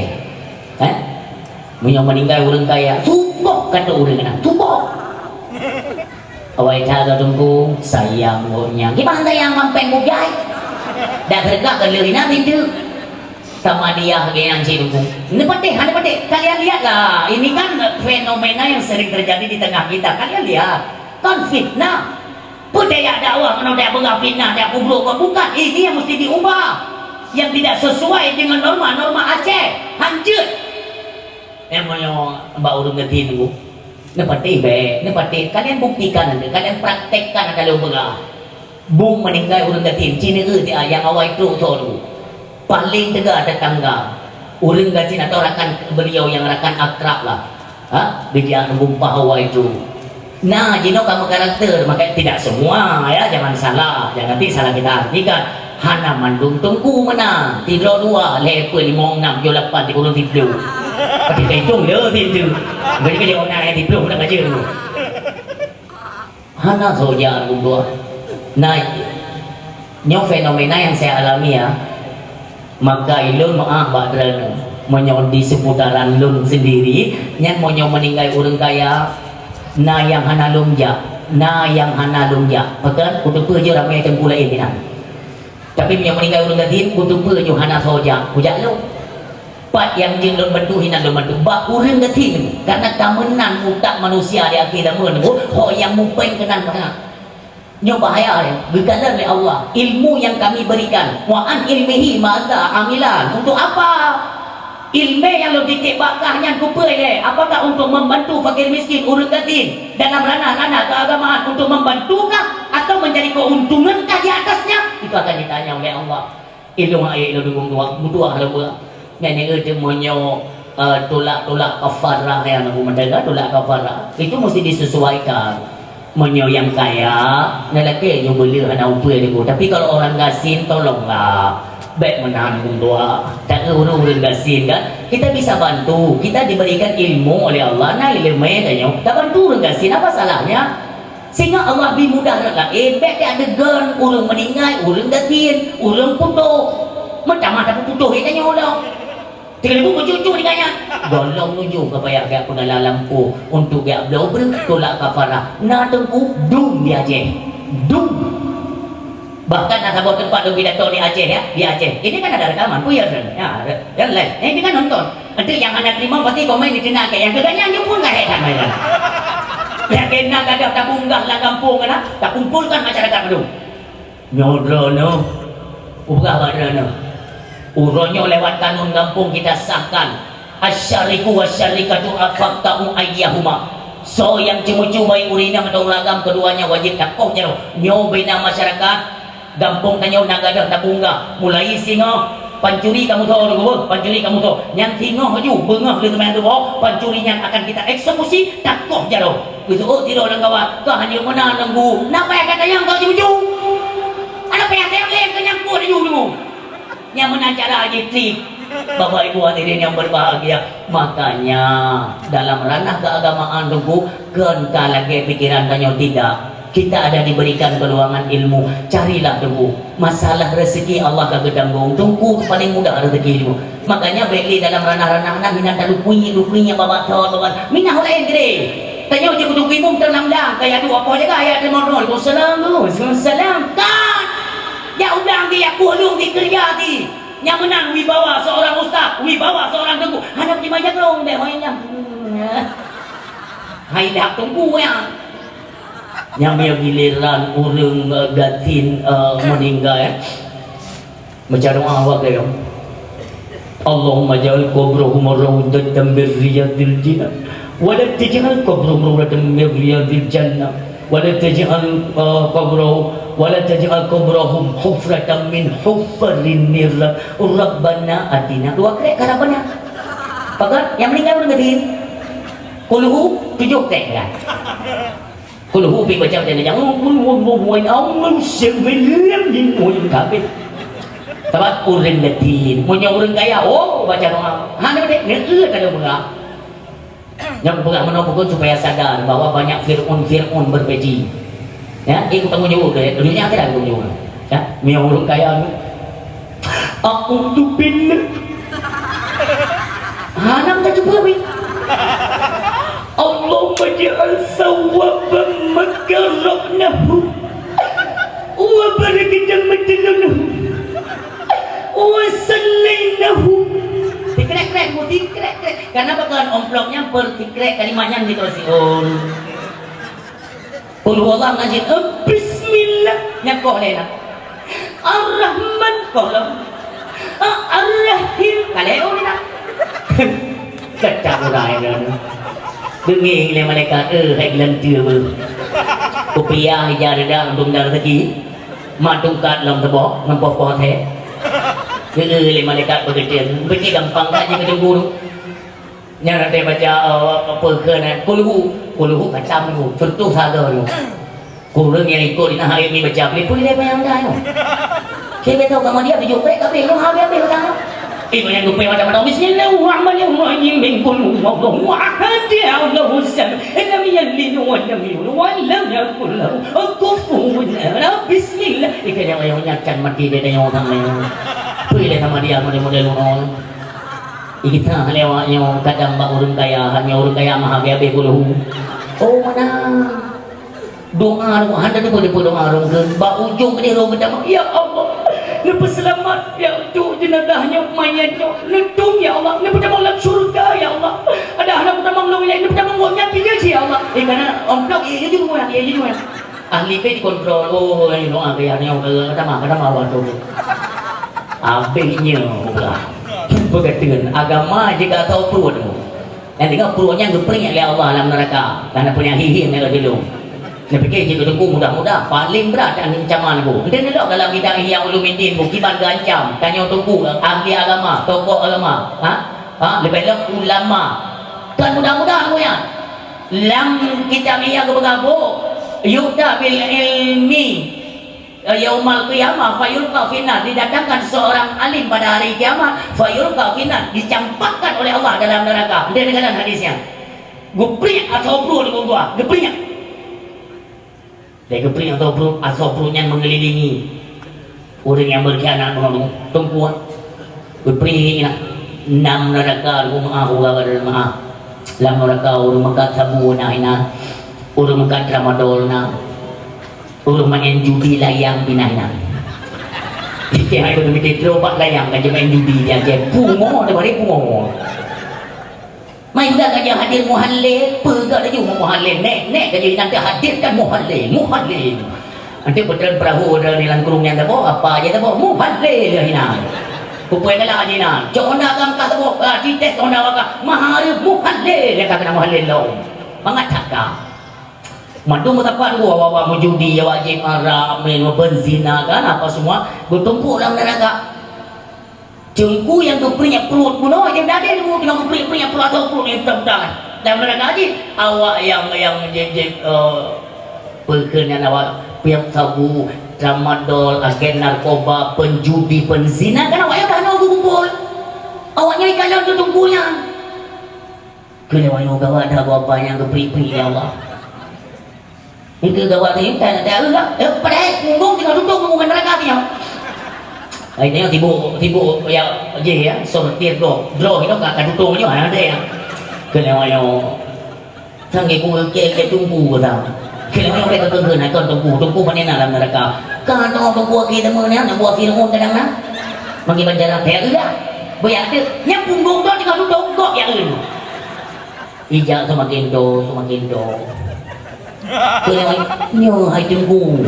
Eh? Meunyoe meuninggai ureueng kaya, suboh ka trok ureueng keunan. Suboh. Awai that ka Teungku, sayang gobnyan. Kiban sayang mampeng bujai. Dak seudeukah ka lheueh inan pintoe. Sama dia lagèe nyan cit Teungku. Neupatéh, hana patéh. Kalian lihatlah, ini kan fenomena yang sering terjadi di tengah kita. Kalian lihat, kan fitnah. Peue tajak dakwah meunoe tajak peugah fitnah, tajak peubrok, bukan. Ini yang mesti diubah. Yang tidak sesuai dengan norma-norma Aceh. Hanjeuet. Nyang meunyoe bak ureueng geuti nunggu. Neupatéh bèk, neupatéh. Kalian buktikan anda, kalian praktekkan anda lôn peugah. Bung meuninggai ureueng gasien, ci neueu siat nyang awai trok soe teungku. Paléng teuga tetangga. Ureueng gasien atau rakan beliau nyang rakan akrab lah. Ha? Geujak ngon bungpah awai trok. Nah, jinoe ka meukarakter, maka tidak semua, ya, jangan salah. Jangan nanti salah kita artikan. Hana mandum teungku meunan. Sidroe dua, lhèe, peuet, limong, nam, tujoh, lapan, sikureueng, siplôh. Tapi teuntông le pintoe. Bagi dia orang yang siplôh nak baca dulu. Hana soe jak gundoe. Nah, nyoe fenomena yang saya alami, ya. Maka ulôn meu'ah bak droeneuh. Meunyoe di seputaran lôn sendiri, nyan meunyoe meuninggai ureueng kaya, na nyang hana lôn jak, na nyang hana lôn jak. Pakon? Kuteupeue jih ramé teungku laén inan. Tapi meunyoe meuninggai ureueng gasien, kuteupeue jih hana soe jak, kujak lôn. Pat nyang jeuet lôn bantu, hinan lôn bantu. Bak ureueng gasien, karena ka meunan utak manusia di akhé zaman nyoe, ho nyang mupeng keunan mangat. Nyoe bahaya nyoe, geukalon lé Allah. Ilmu yang kami berikan, wa an ilmihi madza amilan. Untuk apa? Ilmu yang lôn titip bak kah nyan keupeue lé? Apakah untuk membantu fakir miskin, ureueng gasien dalam ranah-ranah keagamaan untuk membantukah atau mencari keuntungankah di atasnya? Itu akan ditanya oleh Allah. Ilôn ayek lôn dukung tuak, meutuah lôn buet. Nyan nyang eu teumé nyoe, eh, tulak-tulak kafarah nyang aku meudaga, tulak kafarah. Itu mesti disesuaikan. Meunyoe nyang kaya, neulakée nyoe beuleueh hana upeue deungoe. Tapi kalau orang gasien, tolonglah. Bèk meunan dukung tuak. Tak ureueng-ureueng gasien kan, kita bisa bantu. Kita diberikan ilmu oleh Allah, na ileumèe tanyoe. Tabantu ureueng gasien, apa salahnya? Singoh Allah bri mudah rot laén, bèk tajak deugon ureueng meuninggai, ureueng gasien, ureueng putôh. Meutamah tapeuputoh lé tanyoe lom. Tinggai bu meucucu tinggai nyan. Gohlom nuju ka payah geupeugala lampôh untuk geubloe breueh tulak kafarah. Na teungku dum di Aceh. Dum. Bahkan na saboh teumpat lôn pidato di Aceh, ya, di Aceh. Ini kan ada rekaman, peue ya, Ren? Ya, ada. Yang lain. Eh, dengan nonton. Nanti yang hana terima pasti komen di tengah ke yang keganyang dia pun lahé kan mereka. Yang kena gadah tabunggah lam gampông kan, takumpulkan masyarakat dulu. Nyoe droeneuh, ubah bak droeneuh. Uroe nyoe lewat kanun gampông kita sahkan. Asyariku wasyarikatu afaktau ayyahuma. Soe nyang ceumeucue baik ureueng inong atau ureueng agam, keduanya wajib takoh jaroe. Nyoe bina masyarakat, gampông tanyoe na gadoh tabunggah. Mulai singoh, pancuri kamoe soe, pancuri kamoe soe. Nyan singoh laju, beungoh lheueh teuma tuboh, pancuri nyan akan kita eksekusi, takoh jaroe. Geuseuôt sidroe lam gawat, ka hana meunan nunggu. Na payah gata nyang soe ceumeucue. Hana payah teuh lé keu nyang peuet laju nunggu. Nyang meunan cara jih trik. Bapak Ibu hadirin yang berbahagia, makanya dalam ranah keagamaan teungku, kon ka lagèe pikiran tanyoe tidak. Kita ada diberikan keluangan ilmu, carilah teungku. Masalah rezeki Allah ka geutanggong, teungku paling mudah rezeki teungku. Makanya bèk lé dalam ranah-ranah nyan hinan talukui-lukui nyang babah thon, babah. Minah ulèe gede. Tanyoe jeuet keu teungku imum teulamlang, kaya tu apa jaga ayat teumon, "Waalaikumsalam, Waalaikumsalam." Kan? Jak udang di, jak kuh lueng di, keureuja di. Nyang meunan wibawa seorang ustaz, wibawa seorang teungku. Hana terima jakrong deh, hoi nyang. Hai dah teungku ya. Nyang giliran ureueng, eh, gasien, eh, meninggal, eh. Baca doa awak dia. Allahumma ja'al qabrahum rawdatan min riyadil jinan. Wa la taj'al qabrahum rawdatan min riyadil jannah. Wa la taj'al, eh, qabra-, wa la taj'al qabrahum hufratan min hufarin nar. Rabbana atina. Dua krek ka Rabbana. Pakat, nyang meninggal ureueng gasien. Kulhu tujoh krek kan. Kulhu pi baca macam ni, jangan. Sabab ureueng gasien, meunyoe ureueng kaya, oh, baca doa. Hana deh, ni eh kada beurah. Nyang peugah meunoe bukan supaya sadar bahwa banyak Fir'aun-Fir'aun berpeci. Ya, itu tanggung jawab deh. Dunia akhirat tanggung jawab. Ya, meunyoe ureueng kaya ni. A'udzubillah. Hana ka cuba wi. Allahumma ja'al sawaban makarrabnahu. Wa barakatan madlulnahu. Wa sallainahu. Tikrek-krek, bu tikrek-krek. Karena bakalan amplop nyan per tikrek kalimat nyan gitu sih. Oh. Qul huwallahu ahad, eh, bismillah, nyan koh lé na. Ar-Rahman, koh lom. Ah, Ar-Rahim, ka lé oh lé na. Kacau dah ya. Deungi lé malaikat, eh, hai gelanteue beuh. Kupiah ija reda dum dar rezeki. Mat tungkat lom teuboh, ngon poh-poh thé. Deungi lé malaikat beugeudeung. Beugeudeung gampang ka jih keu teungku tu. Nyan watèe baca, eh, apa kheun, eh, kulhu, kulhu khatam nyoe, contoh sagoe nyoe. Ureueng nyang ikot dina hai mi baca, peue lé payah anda nyoe. Saya tak tahu kamu dia tujuh pek, tapi nyoe habis-habis utang nyoe. Ibu nyang geupeu macam mana? Bismillahirrahmanirrahim. Qul huwallahu ahad, Allahus samad, lam yalid wa lam yulad wa lam yakul lahu kufuwan ahad. Bismillah. Ikan yang lain nyakan mati dia tengok utang nyoe. Peue lé sama dia model-model nyoe. Ih, geutanyoe lewat nyoe kadang bak ureueng kaya, hanya ureueng kaya mah habéh-habéh kulhu. Oh, meunan. Doa, doa, hana teupeu-teupeu doa ureueng keu bak ujong keudéh roh geutanyoe, "Ya Allah, neupeuseulamat, ya, untuk jenazah nyoe, manyét nyoe, neutong, ya Allah, neupeutamong lam syurga, ya Allah. Adak hana peutamong lôn ilée, neupeutamong gobnyan pih jeuet, ya Allah." Eh, kana amplop, eh, jujur, ya, jujur. Ahli pih dikontrol, "Oh, eh, doa keu nyoe, keu, keu tamah, keu tamah, waduh." Abéh nyoe, peugah. Peugah teun, agama jeuet keu ateueh pruet. Nyang tinggai pruet nyan geupriek lé Allah lam neuraka. Kana peue nyang hihi nyan lagèe lôn. Neupike jeuet keu teungku mudah-mudah, paléng brat ancaman bu. Enteuk neulok dalam kitab Ihya Ulumuddin bu, kiban geuancam. Tanyoe teungku, ahli agama, tokoh agama. Ha? Ha? Leubeh lom ulama. Kan mudah-mudah bu nyan. Lam kitab Ihya geupeugah bu, "Yu'ta bil ilmi yaumal qiyamah fayulqa finnar." Didatangkan seorang alim pada hari kiamat, fayulqa finnar, dicampakkan oleh Allah dalam neraka. Dia dengan hadis nyan. Geupriek ateueh pruet, geupriek. Lé geupriek ateueh pruet, ateueh pruet nyan meungelilingi ureueng nyang beukhianat ngon teungku. Geupriek nyan, lam neuraka, meu'ah, meu'ah. Lam neuraka ureueng meukat sabu na inan, ureueng meukat tramadol na, ureueng maén judi layang pih na inan. Tiep hari beutôi-beutôi trok bak layang ka jimaén judi, dia pungo, dia bari pungo. Mai udah ka jeuet hadir muhallil, peugah laju muhallil, "Nek, nek," ka jeuet inan teuh hadirkan muhallil, muhallil. Nanti beutreun peurahô droe di lam krueng nyan teuh, apa aja teuh, muhallil ya inan. Kupui galak aja inan. Cok honda gam kah teuh, ah, dites honda wakah. Mahareup muhallil ya ka keunan muhallil lom. Mangat cakap. Mandum meusapat gua awak-awak meujudi, awak jieb arak, main, beuzina kan, apa semua, geutumpôk lam neuraka. Teungku nyang geupriek pruet bunoe, dia beuladeh dulu, teungoh geupriek-priek pruet ateueh pruet nyang peudang-peudang. Dan mereka jih, awak nyang, nyang jeb-jeb, eh, peue kheun nyan awak, piep sabu, tramadol, agen narkoba, penjudi, penzina, kan awak nyan ka hana geukumpul. Awak nyan ikalon keu teungku nyan. Keuneuk nyoe gawat that, bapa nyang geupriek-priek, ya Allah. Engkeu gawat nyoe, tak, tak, tak, eh, padahai punggong teungoh tutong punggong neuraka nyoe. Ai nyoe sibuk, sibuk ya, jih ya, sortir droe. Droe nyoe ka, ka tutong nyoe, ada ya. Keuneuk nyoe. Sang ibu ke, ke tunggu dah. Keuneuk nyoe ka keukeun, kon tunggu, tunggu pane na lam neuraka. Ka tunggu ke teumeunan, buah Firaun kadang na. Makin banjaran teuh dah. Beuyak teuh. Nyang punggong tu teuka dudong gok ya eu. Ijak seumakin do, seumakin do. Keu nyoe, nyoe hai Teungku.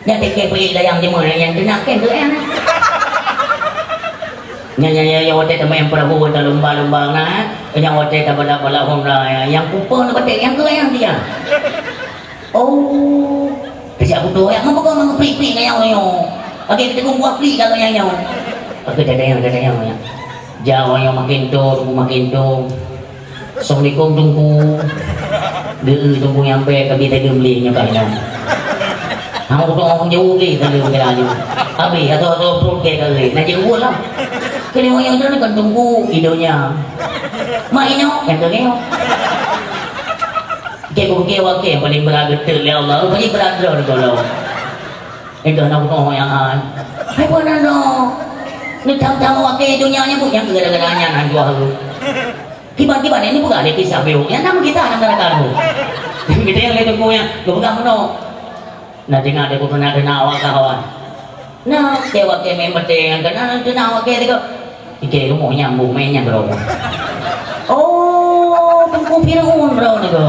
Nyan teuke peuék layang jeumoe nyang teunak kén keu nyang. Nyan, nyan, nyan, nyan watèe teumé peurahô watèe lumba-lumba na, nyan watèe tabalak-balak honda nyang kupon batèe nyang keu nyang dia. Oh, tajak buto ya, meupeugah mangat prik-prik ngon nyang nyoe. Bagi kita gumpa prik kalau nyang nyoe. Oke, dadah nyang, dadah nyang ya. Jauh nyang makin to, makin to. Assalamualaikum Teungku. Deuh Teungku nyang bèk ka bit teudeum lé nyoe ka nyoe. Hang utok hang jauh lé ka lé ka laju. Habis atau atau pruet ke ka lé. Nah, jadi ulang. Kali orang yang kan Teungku idonya. Mak inyo yang ke nyoe. Ke buke wake paling berat geuteuek lé Allah, paling berat droe di golom. Enggak nak utok yang ai. Hai pun ando. Ni tam-tam wake dunia nyebut yang gara-gara nyan han dua hari. Kiban-kiban ini bukan ada kisah biru. Yang nama kita anak neraka tu. Kita yang lain punya, gua pegang meno. Nah, dengar dia pun nak dengar awak kawan. Nah, dewa ke memang yang kena nak dengar awak ke tu. Ike rumah nyambung main nyang berapa. Oh, Teungku Fir'aun bro ni tu.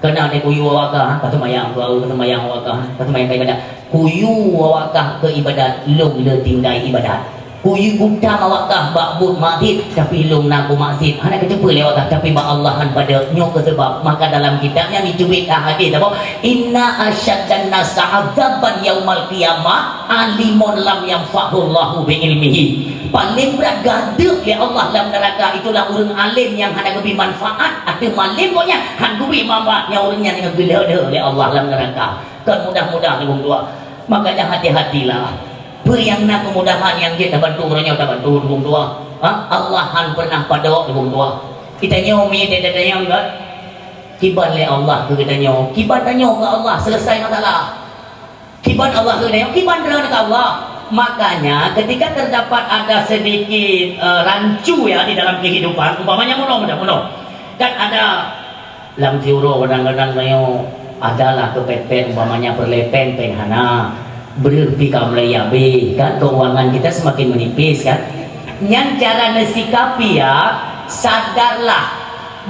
Kena dikuyue awak kah, ka seumayang, ka seumayang awak kah, ka seumayang ka ibadat. Kuyue awak kah keu ibadat, lôn le tinggai ibadat. Kuyue kutam awak kah bak buet maksiet, tapi lôn na kumaksiet. Hana keuteupeu lé awak kah, tapi bak Allah han padub. Nyoe keuh seubab, maka dalam kitab nyang jiteubiet ka hadis apa? Inna asyaddan nasi azaban yaumal qiyamah alimun lam yanfa'hullahu bi ilmihi. Paléng brat gadeuek lé Allah lam neuraka itulah ureuëng além nyang hana geubri manfaat ateueh malém gobnyan, han geubri manfaat nyang ureuëng nyan nyang geuleueh lé Allah lam neuraka. Kon mudah-mudah lôn dua. Makanya hati-hatilah. Peue nyang na keumudahan nyang jeuet tabantu uroe nyoe tabantu lôn dua. Ha? Allah han pernah padok lôn dua. Kita nyoe mi teuka tanyong kan? Kiban lé Allah keu kita nyoe. Kiban tanyoe keu Allah selesai masalah. Kiban Allah keu nyoe, kiban droe keu Allah. Makanya ketika terdapat ada sedikit eh, rancu ya di dalam kehidupan, umpamanya meunoe, meunoe, meunoe. Kan ada lam siuroe kadang-kadang tanyoe adalah keupet-pet, umpamanya peureulée péng, péng hana. Breueh pi ka meulai abéh, kan keuangan kita semakin menipis kan. Nyan cara neusikapi ya, sadarlah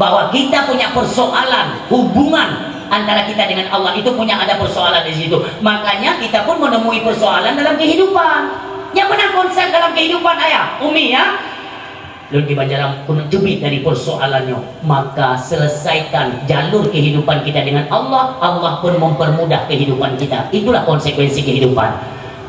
bahwa kita punya persoalan hubungan antara kita dengan Allah itu punya ada persoalan di situ. Makanya kita pun menemui persoalan dalam kehidupan. Yang mana konsep dalam kehidupan ayah, Umi ya? Lôn di Banjarang keuneuk teubiet dari persoalan nyoe, maka selesaikan jalur kehidupan kita dengan Allah, Allah pun mempermudah kehidupan kita. Itulah konsekuensi kehidupan.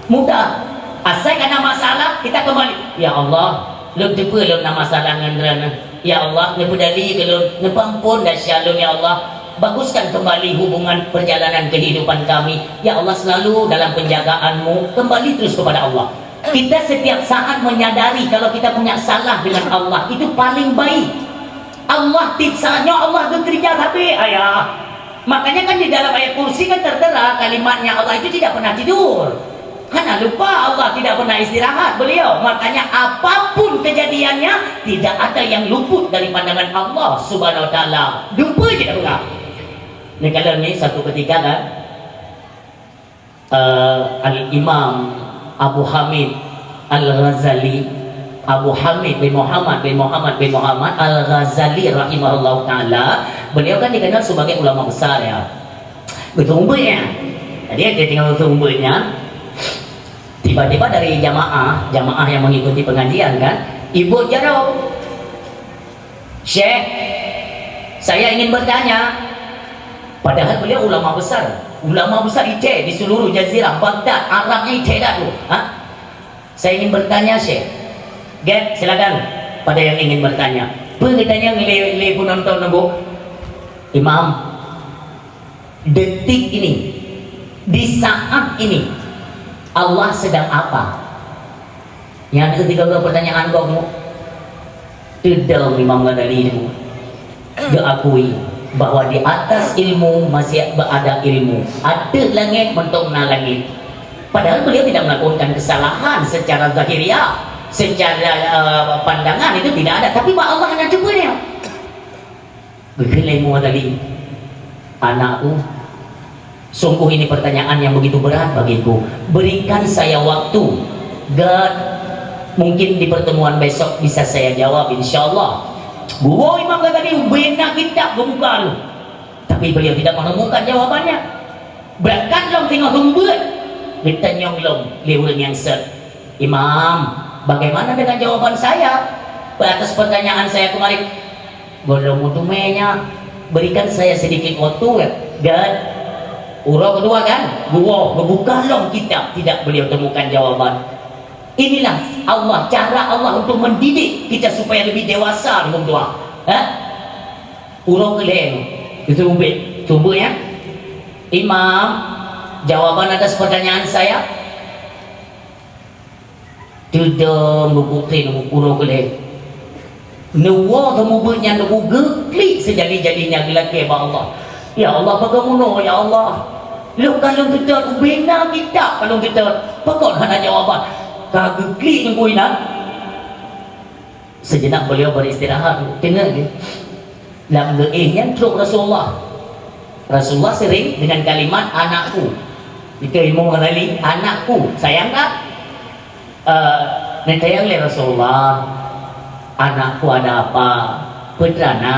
Mudah. Asai kana masalah, kita kembali. Ya Allah, lôn teupeue lôn na masalah ngon droeneuh. Ya Allah, neupeudali keu lôn, neupeuampon desya lôn ya Allah. Baguskan kembali hubungan perjalanan kehidupan kami. Ya Allah, selalu dalam penjagaan-Mu, kembali terus kepada Allah. Kita setiap saat menyadari kalau kita punya salah dengan Allah, itu paling baik. Allah ti-, saat nyoe Allah bekerja tapi ayah. Makanya kan di dalam ayat kursi kan tertera kalimatnya Allah itu tidak pernah tidur. Hana lupa Allah tidak pernah istirahat beliau. Makanya apapun kejadiannya tidak ada yang luput dari pandangan Allah Subhanahu wa taala. Lupa je dah pegang. Ni kalau ni satu ketika kan eh, Al-Imam Abu Hamid Al-Ghazali, Abu Hamid bin Muhammad bin Muhammad bin Muhammad Al-Ghazali rahimahullah taala, beliau kan dikenal sebagai ulama besar ya. Betul umbetnya. Jadi dia tinggal betul umbetnya. Tiba-tiba dari jamaah, jamaah yang mengikuti pengajian kan, ibu jaro. Syekh, saya ingin bertanya. Padahal beliau ulama besar. Ulama besar Aceh di seluruh jazirah, Baghdad, Arabnya Aceh dah tu. Ha? Saya ingin bertanya, Syekh. Gap, silakan. Pada yang ingin bertanya. Peue geutanyong lé, lé penonton nunggu? Imam, detik ini, di saat ini, Allah sedang apa? Nyan keuh tiga pertanyaan kong. Teudong Imam Ghazali nyoe geuakui bahwa di atas ilmu masih ada ilmu, ateueh langét mantong na langét. Padahal beliau tidak melakukan kesalahan secara zahiriah, secara eh, pandangan itu tidak ada. Tapi bak Allah hana cuba dia. Geukheun lé Imam Ghazali, anakku, Sungguh ini pertanyaan yang begitu berat bagiku. Berikan saya waktu. God, mungkin di pertemuan besok bisa saya jawab, insya Allah. Guru imam kata tadi, ubena kitab gebuka tu. Tapi beliau tidak menemukan jawabannya. Berangkat lom tengok rumbut. Ditanyong lom lé ureueng nyang sot. Imam, bagaimana dengan jawaban saya? Atas pertanyaan saya kemarin, belum utume nyak. Berikan saya sedikit waktu, ya. Dan uroe kedua kan, gua membuka lom kitab, tidak beliau temukan jawaban. Inilah Allah, cara Allah untuk mendidik kita supaya lebih dewasa dalam doa. Ha? Uroe keulhèe, itu ubit, coba ya. Imam, jawaban atas pertanyaan saya. Teudong lubuk teh uroe keulhèe. Neuwoe teumubeuet nyan teugeu klik seujadi-jadinya geulakèe bak Allah. Ya Allah, bagaimana ya Allah? Lôn ka lôn teutot, ubena kitab ka lôn teutot. Pakon hana jawaban? Ka geuklik nunggu inan. Sejenak beliau beristirahat, teungoh lé. Lam geuéh nyan trok Rasulullah. Rasulullah sering dengan kalimat, "Anakku." Itu ilmu mengenali anakku. Sayang tak? Eh, neutanyong lé Rasulullah, "Anakku ada apa? Peue teuma na?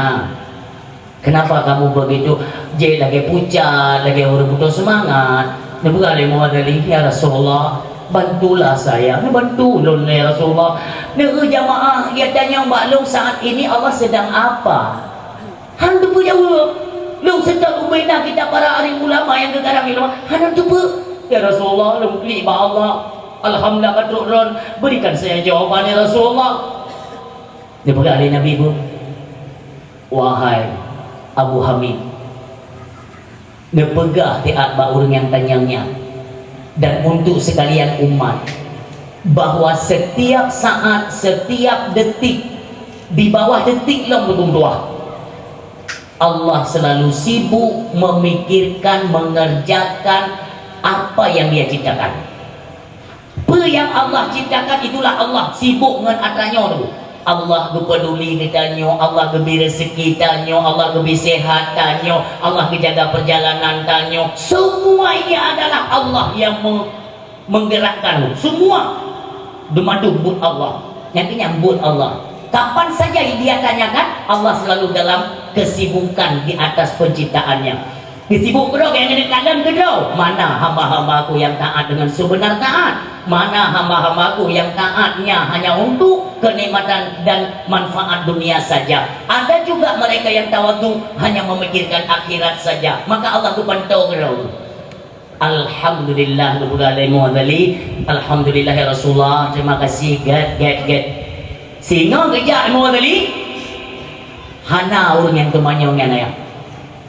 Kenapa kamu begitu?" Jeh lagèe pucat, lagèe ureueng putus seumangat. Neupeugah lé Muaz Ali, "Ya Rasulullah, bantulah saya." Neubantu lôn, "Ya Rasulullah." Neueu jamaah, ya tanyong bak lôn saat ini Allah sedang apa? Han teupeue jaweueb. Lôn seutôt ubena kitab para alim ulama nyang geukarang ilmu, hana teupeue. Ya Rasulullah, lôn klik bak Allah. Alhamdulillah ka trok droen, berikan saya jawaban ya Rasulullah. Neupeugah lé Nabi bu, "Wahai Abu Hamid, neupeugah siat bak ureueng nyang tanyong nyan, dan untuk sekalian umat, bahwa setiap saat, setiap detik, di bawah detik lom geubeudoh, Allah selalu sibuk memikirkan, mengerjakan apa yang Dia ciptakan." Peue nyang Allah ciptakan, itulah Allah sibuk ngon atra nyoe tu. Allah geupeuduli geutanyoe, Allah geubri rezeki tanyoe, Allah geubri sehat tanyoe, Allah geujaga perjalanan tanyoe. Semua ini adalah Allah yang me-, menggerakkan. Semua dimandum buet Allah. Nyang keunyan buet Allah. Kapan saja Dia tanyakan, Allah selalu dalam kesibukan di atas penciptaan-Nya. Disibuk keudroe, nyang keuneuk kalon keudroe. Mana hamba-hamba-Ku yang taat dengan sebenar taat? Mana hamba-hamba-Ku yang taatnya hanya untuk kenikmatan dan manfaat dunia saja? Ada juga mereka yang tawadhu, hanya memikirkan akhirat saja. Maka Allah geupantoe keudroe. Alhamdulillah, geupeugah lé Muaz Ali. Alhamdulillah ya Rasulullah, terima kasih, gèt, gèt, gèt. Singoh geujak Muaz Ali, hana ureueng nyang teumanyong nyan ayah.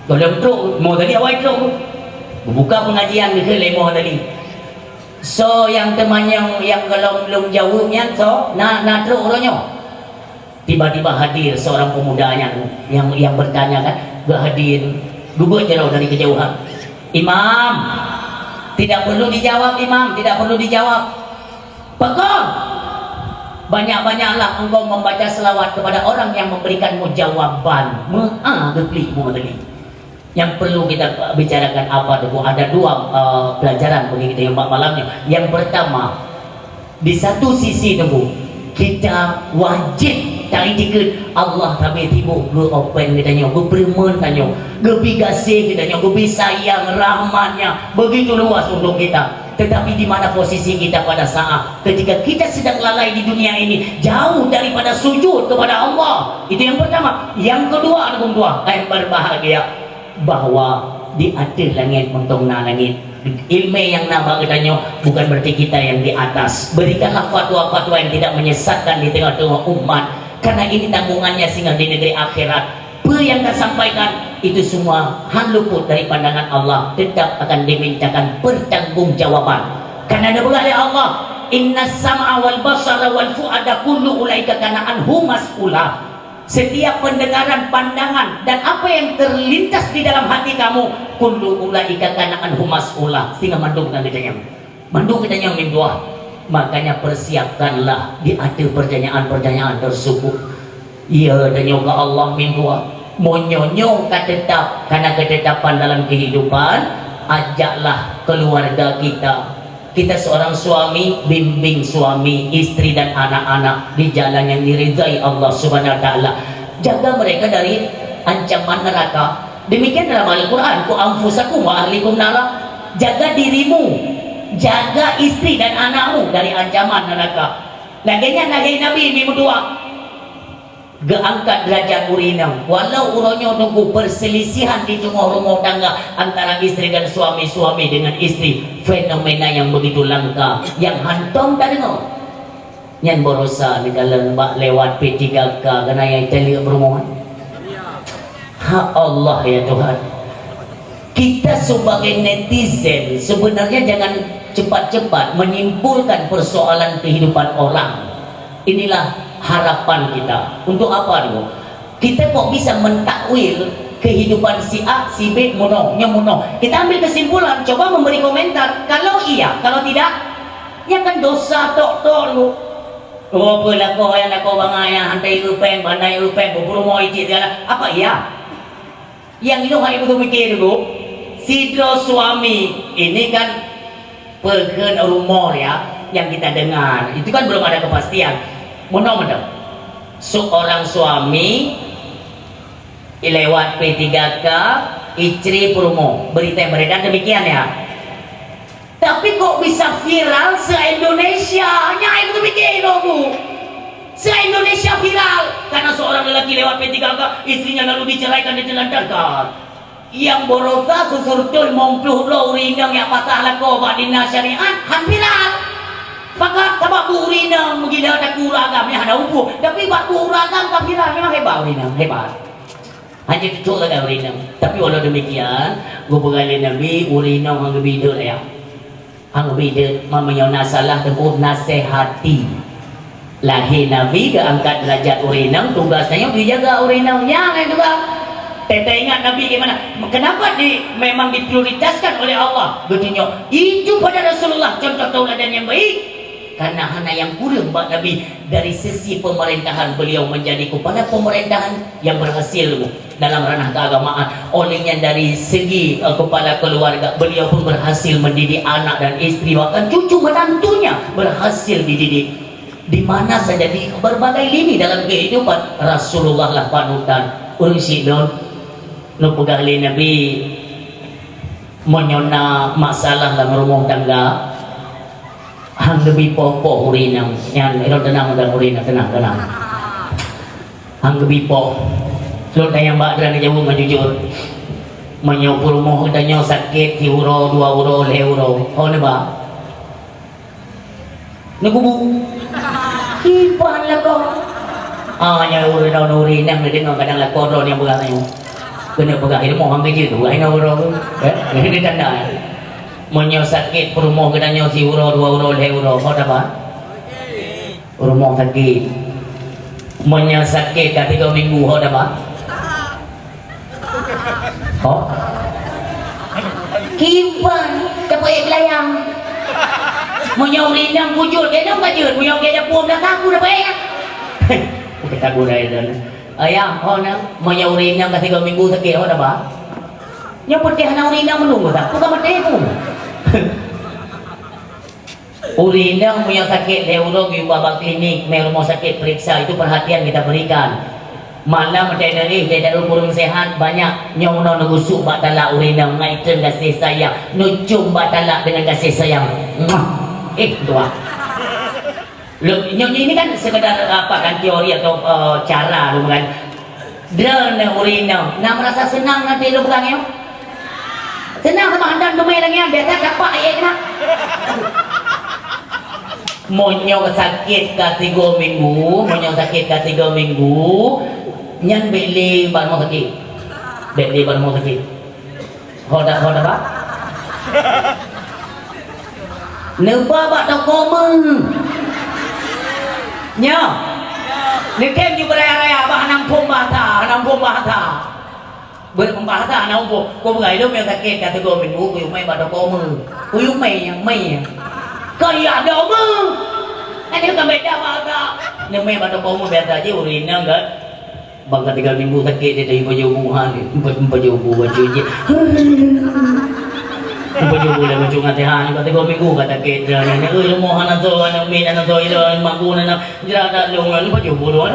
Gohlom trok, Muaz Ali awai trok. Buka pengajian geukheun lé Muaz Ali. Soe nyang teumanyong nyang gohlom lôn jaweueb nyan soe? Na, na trok uroe nyoe? Tiba-tiba hadir seorang pemuda nyang, nyang, nyang bertanya kan, geuhadir, geubeuet jaroe dari kejauhan. "Imam, tidak perlu dijawab, Imam, tidak perlu dijawab." "Pakon?" "Banyak-banyaklah engkau membaca selawat kepada orang yang memberikanmu jawaban." Meu'ah geuklik Muaz Ali. Yang perlu kita bicarakan apa tu? Ada dua, eh, pelajaran bagi kita yang malam ni. Yang pertama, di satu sisi tu, kita wajib taiktikad Allah tapi tiboh geu-open geutanyoe, geupeureumeun tanyoe, geubri gaséh geutanyoe, geubri sayang rahmat-Nya begitu luas untuk kita. Tetapi di mana posisi kita pada saat ketika kita sedang lalai di dunia ini, jauh daripada sujud kepada Allah? Itu yang pertama. Yang kedua, aneuk dua, eh, berbahagia bahwa di ateueh langét mantong na langét. Ileumèe nyang na bak geutanyoe bukan berarti kita yang di atas. Berikanlah fatwa-fatwa yang tidak menyesatkan di tengah-tengah umat, karena ini tanggungannya singoh di negeri akhirat. Peue nyang tasampaikan, itu semua han luput dari pandangan Allah, tetap akan dimintakan pertanggungjawaban. Karena neupeugah lé Allah, "Innas sam'a wal basara wal fu'ada kullu ulaika kana anhu mas'ula." Setiap pendengaran, pandangan, dan apa yang terlintas di dalam hati kamu, kullu ulaika kana anhu mas'ula. Singoh mandum akan ditanyong. Mandum geutanyoe meudoa. Makanya persiapkanlah di ateueh pertanyaan-pertanyaan tersebut. Iya, tanyoe keu Allah meudoa. Meunyoe nyoe ka tetap, kana ketetapan dalam kehidupan, Ajaklah keluarga kita. Kita seorang suami, bimbing suami, istri dan anak-anak di jalan yang diridhai Allah Subhanahu wa taala. Jaga mereka dari ancaman neraka. Demikian dalam Al-Quran, "Qu anfusakum wa ahlikum nara." Jaga dirimu, jaga istri dan anakmu dari ancaman neraka. Lagèe nyan lagèe Nabi mi meutuah. Geuangkat deurajat ureueng inong. Walau uroe nyoe teungku perselisihan di teungoh rumoh tangga antara istri dan suami, suami dengan istri, fenomena yang begitu langka, yang hantom tadeungoe. Nyan baroesa neukalon bak lewat P tiga K keunan nyang taleuek peurumoh. Ha Allah ya Tuhan. Kita sebagai netizen sebenarnya jangan cepat-cepat menyimpulkan persoalan kehidupan orang. Inilah harapan kita. Untuk apa dulu? Kita kok bisa mentakwil kehidupan si A, si B, meunoe, nyoe meunoe. Kita ambil kesimpulan, coba memberi komentar. Kalau iya, kalau tidak, ya kan dosa tok-tok dulu. Oh, peue lakoe nyang lakoe bangai nyan, hana irupeng, hana irupeng, beupurumoh icik segala. Apa iya? Nyang ilôn hana beutôi pike dulu. Sidroe suami, ini kan peugah rumor ya, yang kita dengar. Itu kan belum ada kepastian. Meunoe meunoe. Seorang suami lewat P tiga K, istri peurumoh. Berita yang beredar demikian ya. Tapi kok bisa viral se-Indonesia? Nyan ai beutôi pike lôn bu. Se-Indonesia viral karena seorang lelaki lewat P tiga K, istrinya lalu diceraikan, ditelantarkan. Nyang baroesa seuseureutoh limong ploh droe ureueng inong nyang patah lakoe bak dina syariat, han viral. Maka sabab bu ureueng inong meugila takue ureueng agam nyang hana umpung, tapi bak bu ureueng agam ka viral, memang hebat ureueng inong, hebat. Hana cocok sagai ureueng inong. Tapi walau demikian, geupeugah lé Nabi, ureueng inong han geubi deuek ya. Han geubi deuek, meunyoe na salah teungku nasehati. Lahé Nabi geuangkat deurajat ureueng inong, tugaih tanyoe geujaga ureueng inong. Nyan nyang tugaih. Teuingat Nabi di mana? Kenapa di, memang diprioritaskan oleh Allah? Geutunyok itu pada Rasulullah contoh tauladan yang baik. Karena hana nyang kureueng bak Nabi dari sisi pemerintahan, beliau menjadi kepala pemerintahan yang berhasil dalam ranah keagamaan. Oleh nyan dari segi, eh, kepala keluarga, beliau pun berhasil mendidik anak dan istri, bahkan cucu menantunya berhasil dididik. Di mana saja, di berbagai lini dalam kehidupan, Rasulullah lah panutan. Ureueng syiek lôn, neupeugah lé Nabi, meunyoe na masalah lam rumoh tangga, han geubi poh-poh ureueng inong. Nyan, ilôn teunang, ureueng inong, teunang, teunang. Han geubi poh. Lôn tanyong bak droeneuh jaweueb ngon jujur. Meunyoe peurumoh geutanyoe sakét siuroe, dua uroe, lhèe uroe, ho neuba? Neukubu. Kiban lakoe. Ah, nyan ureueng inong, ureueng inong neudeungoe kadang lakoe droe nyang peugah nyoe. Keuneuk peugah ilmu han geujeuet, ureueng inong uroe. Eh, ini tanda. Meunyoe sakét peurumoh geutanyoe siuroe, dua uroe, lhèe uroe, ho taba? Rumoh sakét. Meunyoe sakét ka tiga minggu, ho taba? Ho? Kiban, tapeuék geulayang. Meunyoe ureueng inong bujur, keunoe ka jeuet. Meunyoe gèt dapur meulakah, aku dapeuék. Bukan takut dah itu. Ayah, ho na. Meunyoe ureueng inong ka tiga minggu sakét, ho taba? Nyoe peutéh na ureueng inong meununggu, takut ka maté pun. Ureueng inong meunyoe sakét lhèe uroe geuyue ba bak klinik, mé rumoh sakét periksa, itu perhatian kita berikan. Malam teuh dari, dari ureueng sehat banyak, nyoe meunoe neugusuk bak talak ureueng inong, ngai treun gaséh sayang, neucom bak talak dengan gaséh sayang. Muah. Eh, tuah. Lom, nyoe ini kan sekedar apa kan, teori atau, eh, cara lom kan. Droeneuh ureueng inong na meurasa seunang ngon lôn peugah nyoe? Seunang sama hantom teumé lagèe nyan, biasa dapat ayat kena. Meunyoe sakét ka tiga minggu, meunyoe sakét ka tiga minggu, nyan bèk lé bak rumoh sakét. Bèk lé bak rumoh sakét. Ho dah, ho dah, Pak? Neuba bak toko meuh. Nyoe. Neukém ju beuraya-raya bak hana muphom bahasa, hana muphom bahasa. Beu-, bahasa hana muphom. Ko beugai lom nyang sakét ka tiga minggu, kuyue mé bak toko meuh. Kuyue mé, mé. Ka ya ada meuh. Kan dia kan beda bahasa. Neumé bak toko meuh biasa jih ureueng inong kan. Bang ka tiga minggu sakét dia dari baju buhan ni. Empat, empat baju bu baju je. Pajoh buleuen meucungat teuh, nyoe ka tiga minggu ka sakét. Nyoe, nyoe, eh, rumoh hana soe, aneuk miet hana soe, ilôn, mak guna na, jerat dak lôn, nyoe pajoh buleuen.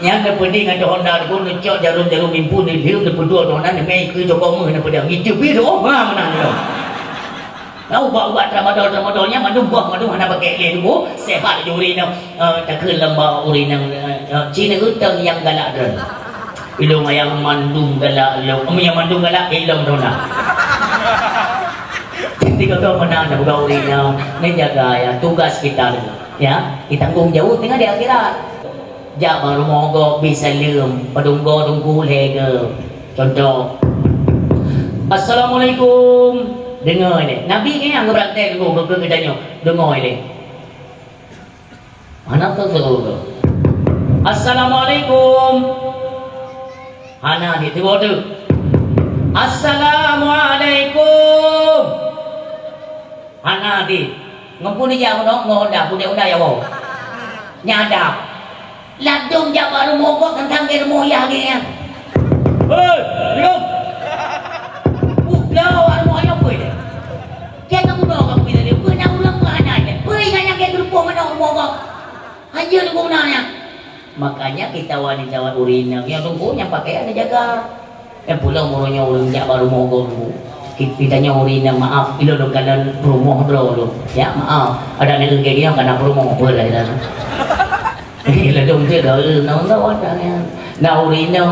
Nyan neupeudeh ngon Honda, neucok jarum-jarum impun, neulheuem, neupeuduek Honda, neumè keu cokok meuh, neupeudeh. Ngicup pih, oh, ha, meunan nyoe. Nah, ubat-ubat tramadol, tramadol nyan mandum boh, mandum hana pakai lé tuboh, sehat juri nyoe. Eh, takheun lom bak ureueng inong, eh, eh, "Ci neueu teuh nyang galak droen." "Ilôn ayah mandum galak lôn." "Meunyoe mandum galak, ilôn droen na." Jadi, keu meunan, bukan ureueng inong, neujaga, ya, tugas kita tu, ya, ditanggung jawab teungoh di akhirat. Jak bak rumoh gob, bri saleuem, padum goe teungku lhèe goe. Contoh, "Assalamualaikum." Deungoe lé. Nabi nyan nyang geubeurangkat teungku, geupeugah geutanyoe, deungoe lé. Hana teupeue. "Assalamualaikum." Hana diteugok teuh. "Assalamualaikum." Hana deh. Ngon peue neujak meunoe, ngon Honda, peue Honda ya woe. Nyan adab. Ladôm jak bak rumoh gob, teuntang di rumoh yah lagèe nyan. Hei, minum. Peue bloe bak rumoh nyoe peue deh? Kian ka bunoe ka peue tadi? Peue na ureueng peue hana nyan? Peue ingat nyang keu geureupoh meunoe rumoh gob? Hanjeuet guna nyan. Makanya kita wanita ureueng inong nyang teungku nyang pakaian neujaga. Eh, pulang uroe nyoe ureueng jak bak rumoh gob teungku. Ki-, kita nyoe ureueng inong, maaf, ilôn lôn kalon peurumoh droe lôn. Ya, maaf. Ada ni lagèe nyoe kana peurumoh peue lah ilôn. Ladôm cit dah, eh, nong dah wadah nyan. Nah, ureueng inong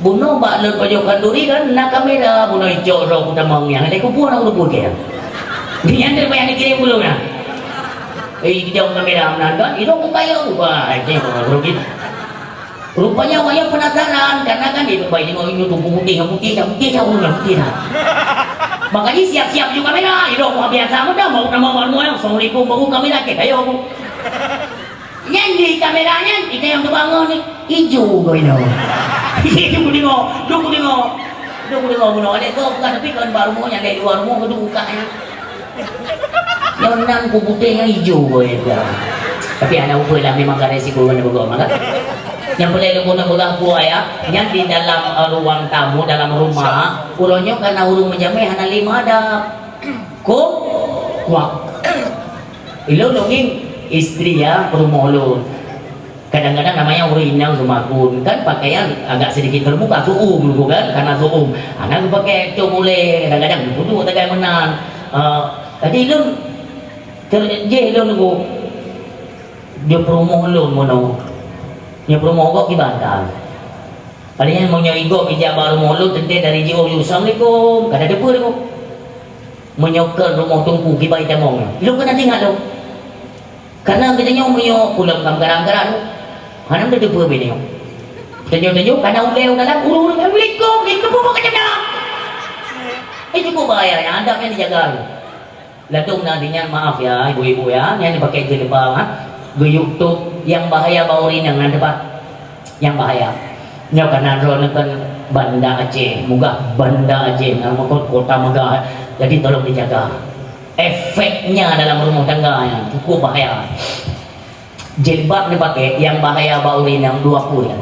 bunoe bak lôn pajoh khanduri kan, na kamera bunoe icok droe peutamong nyan. Ada kubu na kubu ke. Nyan tu payah dikirém ulôn nah. Eh, kijok kamera meunan kan, ilôn ku kayok, wah, eh, rugi. Rupanya awak nyan penasaran, karena kan dia baik tengok ini tubuh putih, yang putih, yang putih, yang putih, yang putih, nah. Makanya siap-siap juga kamera, ilôn mau biasa mudah, mau nama mau yang, "Assalamualaikum, baru kamera ke, ayo aku." Nyan di kamera nyan, kita yang terbangun ni, ijo kau ini. Ijo ku tengok, duk ku tengok. Duk ku tengok bunoe, adik kau bukan, tapi kan baru mau nyang dari luar rumah, duk buka nyan. Nyoe nan ku putih ngon ijo, boy, ya. Tapi hana upeue lah, memang ka resiko kena peugah mah, kan? Nyang peureulèe lôn keuneuk peugah, boy, ya, nyan di dalam, eh, ruang tamu, dalam rumah, uroe nyoe kana ureueng meujamèe hana lé meuadab. Kok? Kuak. Ilôn lôn ngieng istri, ya, peurumoh lôn. Kadang-kadang namanya ureueng inong geumakun, kan pakaian agak sedikit terbuka, su'um, kan? Karena su'um. Hana geupakai top ulèe, kadang-kadang geupuduek sagai meunan. Eh, jadi lôn, ter-, jih lôn nunggu. Di peurumoh lôn meunoe. Nyoe peurumoh gob kiban tan. Padahai meunyoe igob ijak bak rumoh lôn, teuntèe dari jiôh, "Assalamualaikum." Kada teupeue lôn. Meunyoe keu rumoh teungku kiban itamong, lôn keuneuk ingat lôn. Karena geutanyoe meunyoe ulôn ka meukarat-karat, hana meuteupeu binoe. Tanyoe-tanyoe kana ulèe u dalam, ureueng-ureueng, "Assalamualaikum, assalamualaikum, buka jendela." Eh, cukup bahaya, nyan adab nyan dijaga. Ladôm na di nyan, maaf ya, ibu-ibu ya, nyan dipakai jilbab, ha. Geuyue top, nyang bahaya bak ureueng inong nan teumpat. Nyang bahaya. Nyoe kana droeneuh kan Banda Aceh, mugah Banda Aceh, nama kot kota megah. Jadi tolong dijaga. Efeknya dalam rumah tangga nyan cukup bahaya. Jilbab neupakai nyang bahaya bak ureueng inong dua peue nyan.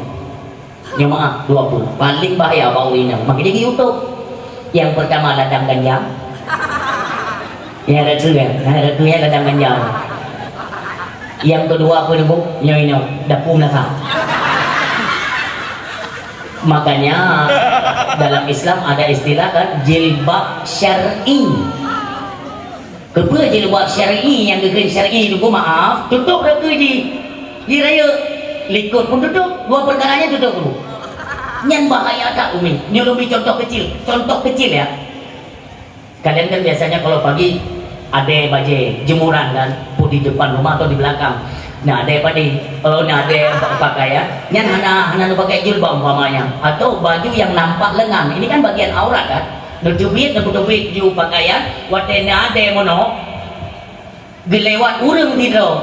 Nyoe maaf, dua peue. Paling bahaya bak ureueng inong. Makanya di YouTube. Yang pertama ladang ganja. Nyang ratu kan? Nyang ratu nyan ladang ganja. Yang kedua apa ni, Bu? Nyoe inoe, dapu meulasa. Makanya dalam Islam ada istilah kan, jilbab syar'i. Keupeue jilbab syar'i nyang geukheun syar'i tu, maaf, tutôb ratu jih. Di rayeuk likot pun tutôb, dua peukara nyan tutôb tu. Nyan bahaya that, Umi. Nyoe lôn bri contoh kecil, contoh kecil ya. Kalian kan biasanya kalau pagi ada bajée jemuran kan, pun di depan rumah atau di belakang. Nah, ada apa ni? Oh, nah, ada pakaian. Nyan hana, hana neupakai jilbab umpamanya. Atau baju yang nampak lengan. Ini kan bagian aurat kan? Neuteubiet, neuteubiet ju pakaian. Watée na ada mono, geulewat ureueng sidroe.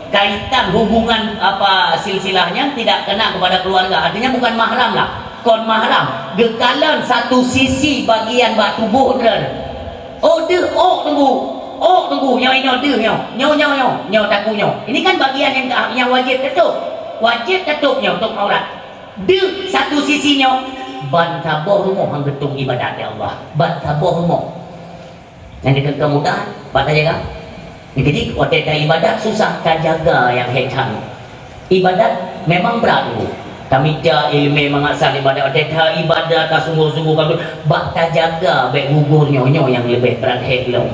Kaitan hubungan apa silsilahnya tidak kena kepada keluarga. Artinya bukan mahram lah. Kon mahram. Geukalon satu sisi bagian bak tuboh droe. Oh, deuh, oh, tunggu. Oh, tunggu. Nyoe, nyoe, deuh, nyoe. Nyoe, nyoe, nyoe. Nyoe, taku, nyoe. Ini kan bagian yang, yang wajib tutup. Wajib tutup nyoe untuk aurat. Deuh, satu sisi nyoe. Ban saboh rumoh han geutong ibadat, ya Allah. Ban saboh rumoh. Nyang dikeue mudah, bak tajaga. Jadi, watée taibadat susah tajaga nyang hék that. Ibadat memang brat, Bu. Tamita iéleumé mangat san ibadat, watée taibadat tasunggoh-sunggoh ka, bak tajaga bék gugur nyoe, nyoe nyang leubeh brat hék lom.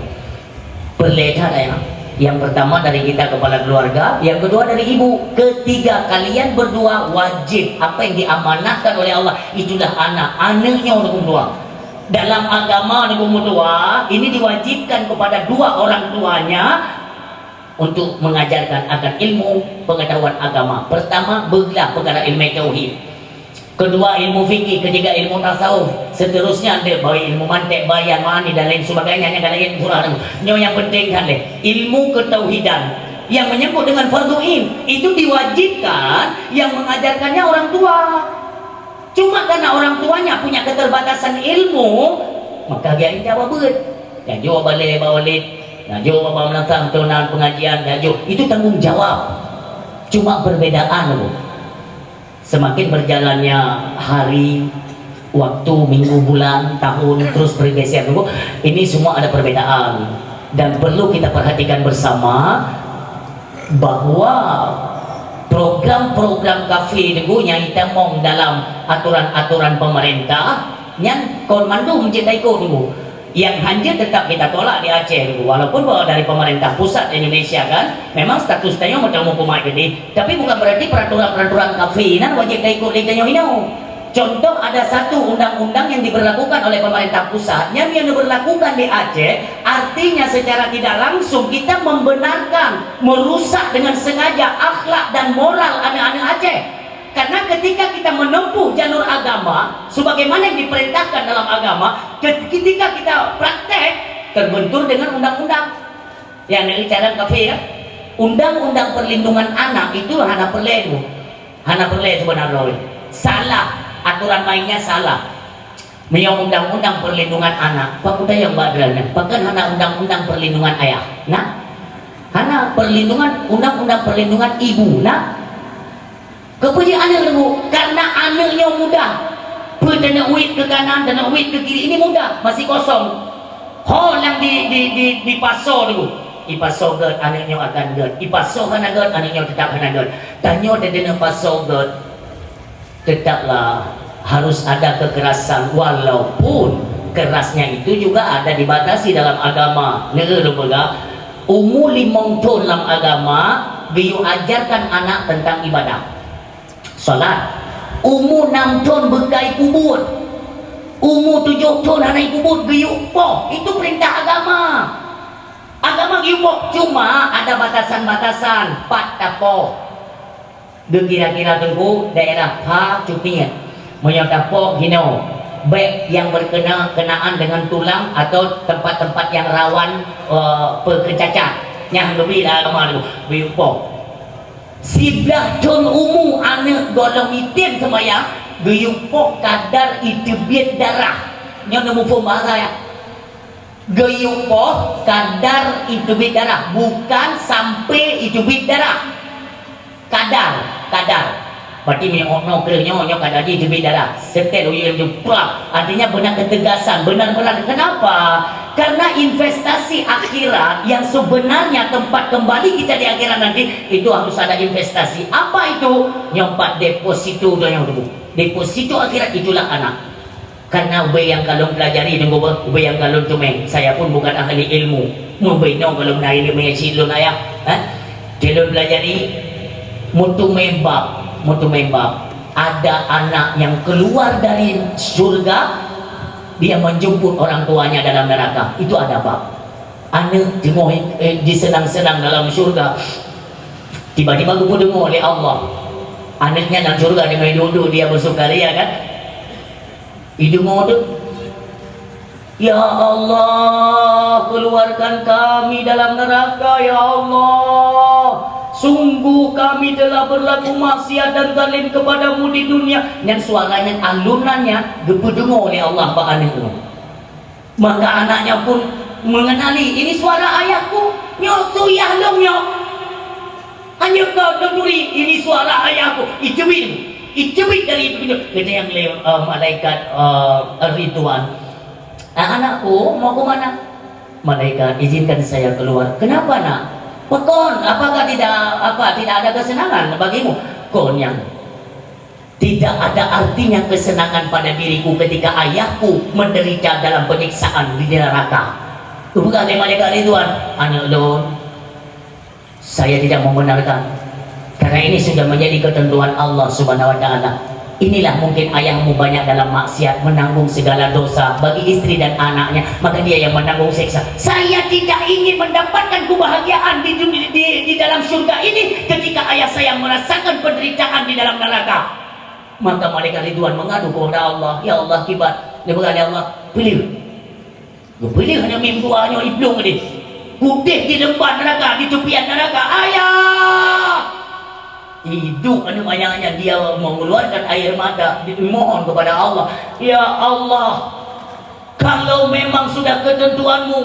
Peureulée that, ya. Yang pertama dari kita kepala keluarga, yang kedua dari ibu, ketiga kalian berdua wajib, apa yang diamanahkan oleh Allah, itulah anak. Aneuk nyoe huköm dua. Dalam agama huköm dua, ini diwajibkan kepada dua orang tuanya untuk mengajarkan akan ilmu pengetahuan agama. Pertama, beuglah peukara ilmu tauhid. Kedua, ilmu fikih, ketiga, ilmu tasawuf, seterusnya, ada baik ilmu mantek, bayan, ma'ani, dan lain sebagainya, yang lain surah tu. Nyoe yang penting kan deh, ilmu ketauhidan yang menyangkut dengan fardu ain, itu diwajibkan yang mengajarkannya orang tua. Cuma karena orang tuanya punya keterbatasan ilmu, maka dia indah babet. Yang jauh balai bawalid, yang jauh bawalid, tunan pengajian, yang jauh, itu tanggung jawab. Cuma perbedaan, Bu. Semakin berjalannya hari, waktu, minggu, bulan, tahun, terus bergeser, Bu, ini semua ada perbedaan. Dan perlu kita perhatikan bersama bahwa program-program kafé, Bu, nyang itamong dalam aturan-aturan pemerintah, nyan kon mandum jeuet taikot, Bu. Yang hanya tetap kita tolak di Aceh, walaupun bahwa dari pemerintah pusat Indonesia kan, memang status tanyoe meutamong peumat gede, tapi bukan berarti peraturan-peraturan kafé nan wajib taikot lé tanyoe inoe. Contoh, ada satu undang-undang yang diberlakukan oleh pemerintah pusat, yang, yang diberlakukan di Aceh, artinya secara tidak langsung kita membenarkan, merusak dengan sengaja akhlak dan moral anak-anak Aceh. Karena ketika kita menempuh jalur agama, sebagaimana yang diperintahkan dalam agama, ke-, ketika kita praktek, terbentur dengan undang-undang. Yang dari cara kafir, kan? Undang-undang perlindungan anak itu hana perlu. Hana perlu sebenarnya. Salah, aturan mainnya salah. Meunyoe undang-undang perlindungan anak, pakon tayang bak droeneuh, pakon hana undang-undang perlindungan ayah? Nah, hana perlindungan, undang-undang perlindungan ibu, nah. Keupeue jih aneuk leumo? Karena aneuk nyoe mudah. Peue taneuk wit keu kanan, taneuk wit keu kiri, ini mudah, masih kosong. Ho nyang di, di, di, dipasoe dulu. Ipasoe gét, aneuk nyoe akan gét. Ipasoe hana gét, aneuk nyoe tetap hana gét. Tanyoe tadeuneuh pasoe gét. Tetaplah harus ada kekerasan, walaupun kerasnya itu juga ada dibatasi dalam agama. Neu lôn peugah, umu limong thon lam agama geuyue ajarkan anak tentang ibadah, salat. Umu nam thon beukai peubuet. Umu tujoh thon hana ipeubuet, geuyue poh. Itu perintah agama. Agama geuyue poh, cuma ada batasan-batasan pat tapoh. Geukira-kira teungku daerah pha cupiet. Meunyoe tapoh hinoe, bék nyang berkena-, kenaan dengan tulang atau tempat-tempat yang rawan, eh, peukecacat. Nyan geubri lam agama tu, geuyue poh. Siblaih thon umu aneuk gohlom item seumayang, geuyue poh kadar iteubiet darah. Nyoe neumuphom bahasa ya. Geuyue poh kadar iteubiet darah, bukan sampai iteubiet darah. Kadar, kadar. Berarti meunyoe nyoe kreueh nyoe, nyoe kadar jih iteubiet darah. Setel uyueng jih, prak. Artinya beuna ketegasan, benar-benar. Kenapa? Karena investasi akhirat yang sebenarnya tempat kembali kita di akhirat nanti, itu harus ada investasi. Apa itu? Nyoe pat deposito donya tu. Deposito akhirat itulah anak. Karena ubé nyang ka lôn pelajari, teungku beuh, ubé nyang ka lôn teumé, saya pun bukan ahli ilmu. Meubeunong ka lôn na ilmu nyang cit lôn ayah, eh? Cit lôn pelajari, meuteumé bab, meuteumé bab. Ada anak yang keluar dari surga, dia menjemput orang tuanya dalam neraka. Itu ada bab. Aneuk teungoh, eh, disenang-senang dalam syurga. Tiba-tiba geupeudeungoe lé Allah. Aneuk nyan lam syurga deungon duek-duek dia bersukaria kan? Ideungoe tu, "Ya Allah, keluarkan kami dalam neraka, ya Allah. Sungguh kami telah berlaku maksiat dan zalim kepada-Mu di dunia." Nyan suara nyan, alunan nyan geupeudeungoe lé Allah bak aneuk tu. Maka anaknya pun mengenali, "Ini suara ayahku, nyoe su yah lôn nyoe. Hana keu lôn turi, ini suara ayahku." Iteubiet. Icubit dari pintu, geutanyong lé, eh, malaikat, eh, Ridwan, "Ah, anakku, mau ke mana?" "Malaikat, izinkan saya keluar." "Kenapa, Nak?" "Pakon, apakah tidak, apa, tidak ada kesenangan bagimu?" "Kon nyan, tidak ada artinya kesenangan pada diriku ketika ayahku menderita dalam penyiksaan di neraka." Geupeugah lé malaikat Ridwan, "Aneuk lôn, saya tidak membenarkan. Karena ini sudah menjadi ketentuan Allah Subhanahu wa Ta'ala. Inilah mungkin ayahmu banyak dalam maksiat, menanggung segala dosa bagi istri dan anaknya, maka dia yang menanggung siksa. Saya tidak ingin mendapatkan kebahagiaan di dunia, di, di dalam surga ini ketika ayah saya merasakan penderitaan di dalam neraka." Maka malaikat Ridwan mengadu kepada Allah, "Ya Allah, kibat, neupeugah lé Allah, peuleueh." Geupeuleueh aneuk miet dua nyoe iblong deh. Udeh di leumbah neraka, di teupian neraka. "Ayah!" Iduek aneuk manyak nyan, dia mengeluarkan air mata, dimohon kepada Allah, "Ya Allah, kalau memang sudah ketentuanmu,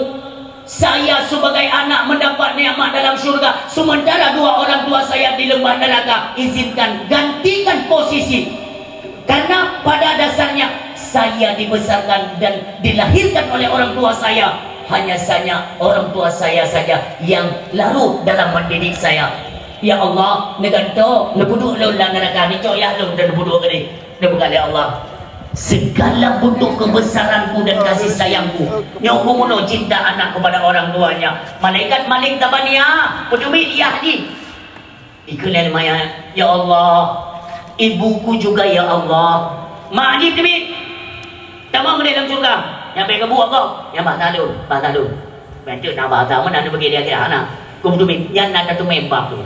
saya sebagai anak mendapat nikmat dalam syurga, sementara dua orang tua saya di lembah neraka, izinkan gantikan posisi." Karena pada dasarnya saya dibesarkan dan dilahirkan oleh orang tua saya, hanya saja orang tua saya saja yang larut dalam mendidik saya. Ya Allah, neugantoe, neupeuduek lôn lam neuraka, neucok yah lôn dan neupeuduek keudeh. Neupeugah lé Allah, "Segala bentuk kebesaranku dan kasih sayangku, nyoe bunoe cinta anak kepada orang tuanya." Malaikat Malik Zabaniah, peuteubiet yah jih. Ikheun lé maya, "Ya Allah, ibuku juga, ya Allah." Mak jih teubiet. Tamong keudeh lam syurga. Nyang bèk geubuet gob, nyang bahasa lôn, bahasa lôn. Bèk teuk na bahasa meunan bagi dia kira hana. Kum teubiet, nyan na teumé bak tu.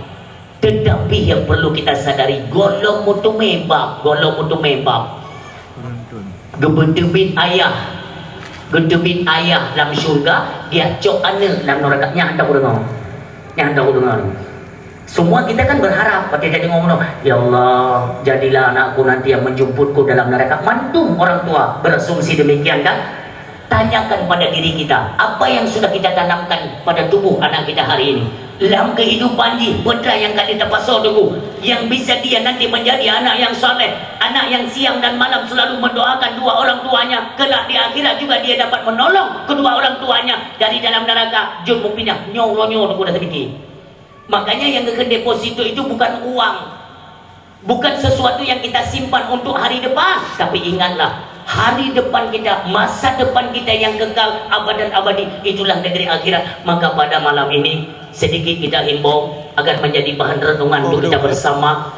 Tetapi yang perlu kita sadari, gohlom meuteumé bak, gohlom meuteumé bak. Geubeuteubiet ayah, geuteubiet ayah lam syurga, dia cok aneuk lam neuraka. Nyan hana kudeungoe. Nyan hana kudeungoe. Semua kita kan berharap, pada jadi ngomong, "Ya Allah, jadilah anakku nanti yang menjemputku dalam neraka." Mantung orang tua berasumsi demikian, kan? Tanyakan pada diri kita, apa yang sudah kita tanamkan pada tubuh anak kita hari ini? Lam kehidupan jih, peue nyang ka jiteupasoe tubuh, yang bisa dia nanti menjadi anak yang saleh, anak yang siang dan malam selalu mendoakan dua orang tuanya, kelak di akhirat juga dia dapat menolong kedua orang tuanya dari dalam neraka. Jeuet meupinah nyoe uroe nyoe, teuku dah teupike. Makanya yang geukheun deposito itu bukan uang, bukan sesuatu yang kita simpan untuk hari depan, tapi ingatlah, hari depan kita, masa depan kita yang kekal abadan abadi, itulah negeri akhirat. Maka pada malam ini, sedikit kita himbau agar menjadi bahan renungan untuk kita bersama.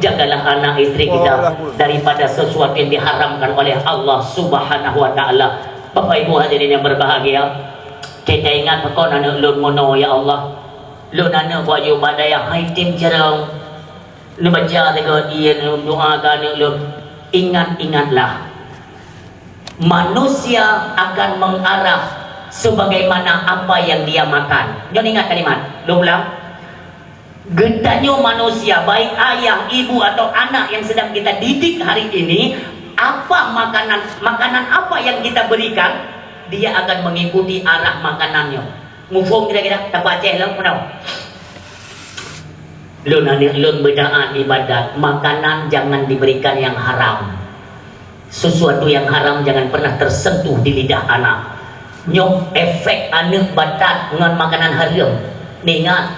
Jagalah anak istri kita daripada sesuatu yang diharamkan oleh Allah Subhanahu wa Ta'ala. Bapak Ibu hadirin yang berbahagia, kita ingat pakon aneuk lôn bunoe, ya Allah. Lôn aneuk buat jih bak dayah hai tem carông. Neubaca lé goe, ie lôn doa keu aneuk lôn. Ingat-ingatlah, manusia akan mengarah sebagaimana apa yang dia makan. Nyoe ingat kalimat, lôn ulang. Geutanyoe manusia, baik ayah, ibu, atau anak yang sedang kita didik hari ini, apa makanan, makanan apa yang kita berikan, dia akan mengikuti arah makanan nyoe. Muphom kira-kira, tapeugah lom, meunan. Lôn aneuk lôn beudaat ibadat, makanan jangan diberikan yang haram. Sesuatu yang haram jangan pernah tersentuh di lidah anak. Nyoe efek aneuk batat ngon makanan hareuem. Ingat,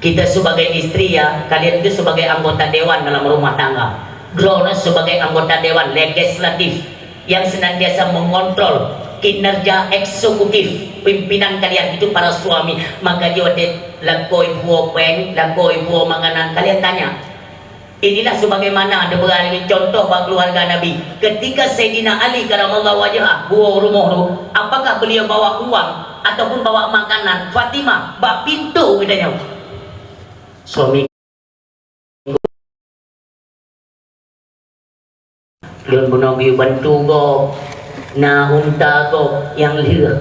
kita sebagai istri ya, kalian itu sebagai anggota dewan dalam rumah tangga. Droeneuh sebagai anggota dewan legislatif yang senantiasa mengontrol kinerja eksekutif pimpinan kalian itu para suami. Maka jih watèe lakoe buoe péng, lakoe buoe makanan, kalian tanya. Inilah sebagaimana dipeugah lé contoh bak keluarga Nabi. Ketika Saidina Ali karamallahu wajhah buoe rumoh tu, apakah beliau bawa uang ataupun bawa makanan? Fatimah, bak pintoe geutanyoe. Suami Lôn bunoe geuyue bantu gob, na unta gob nyang lheueh,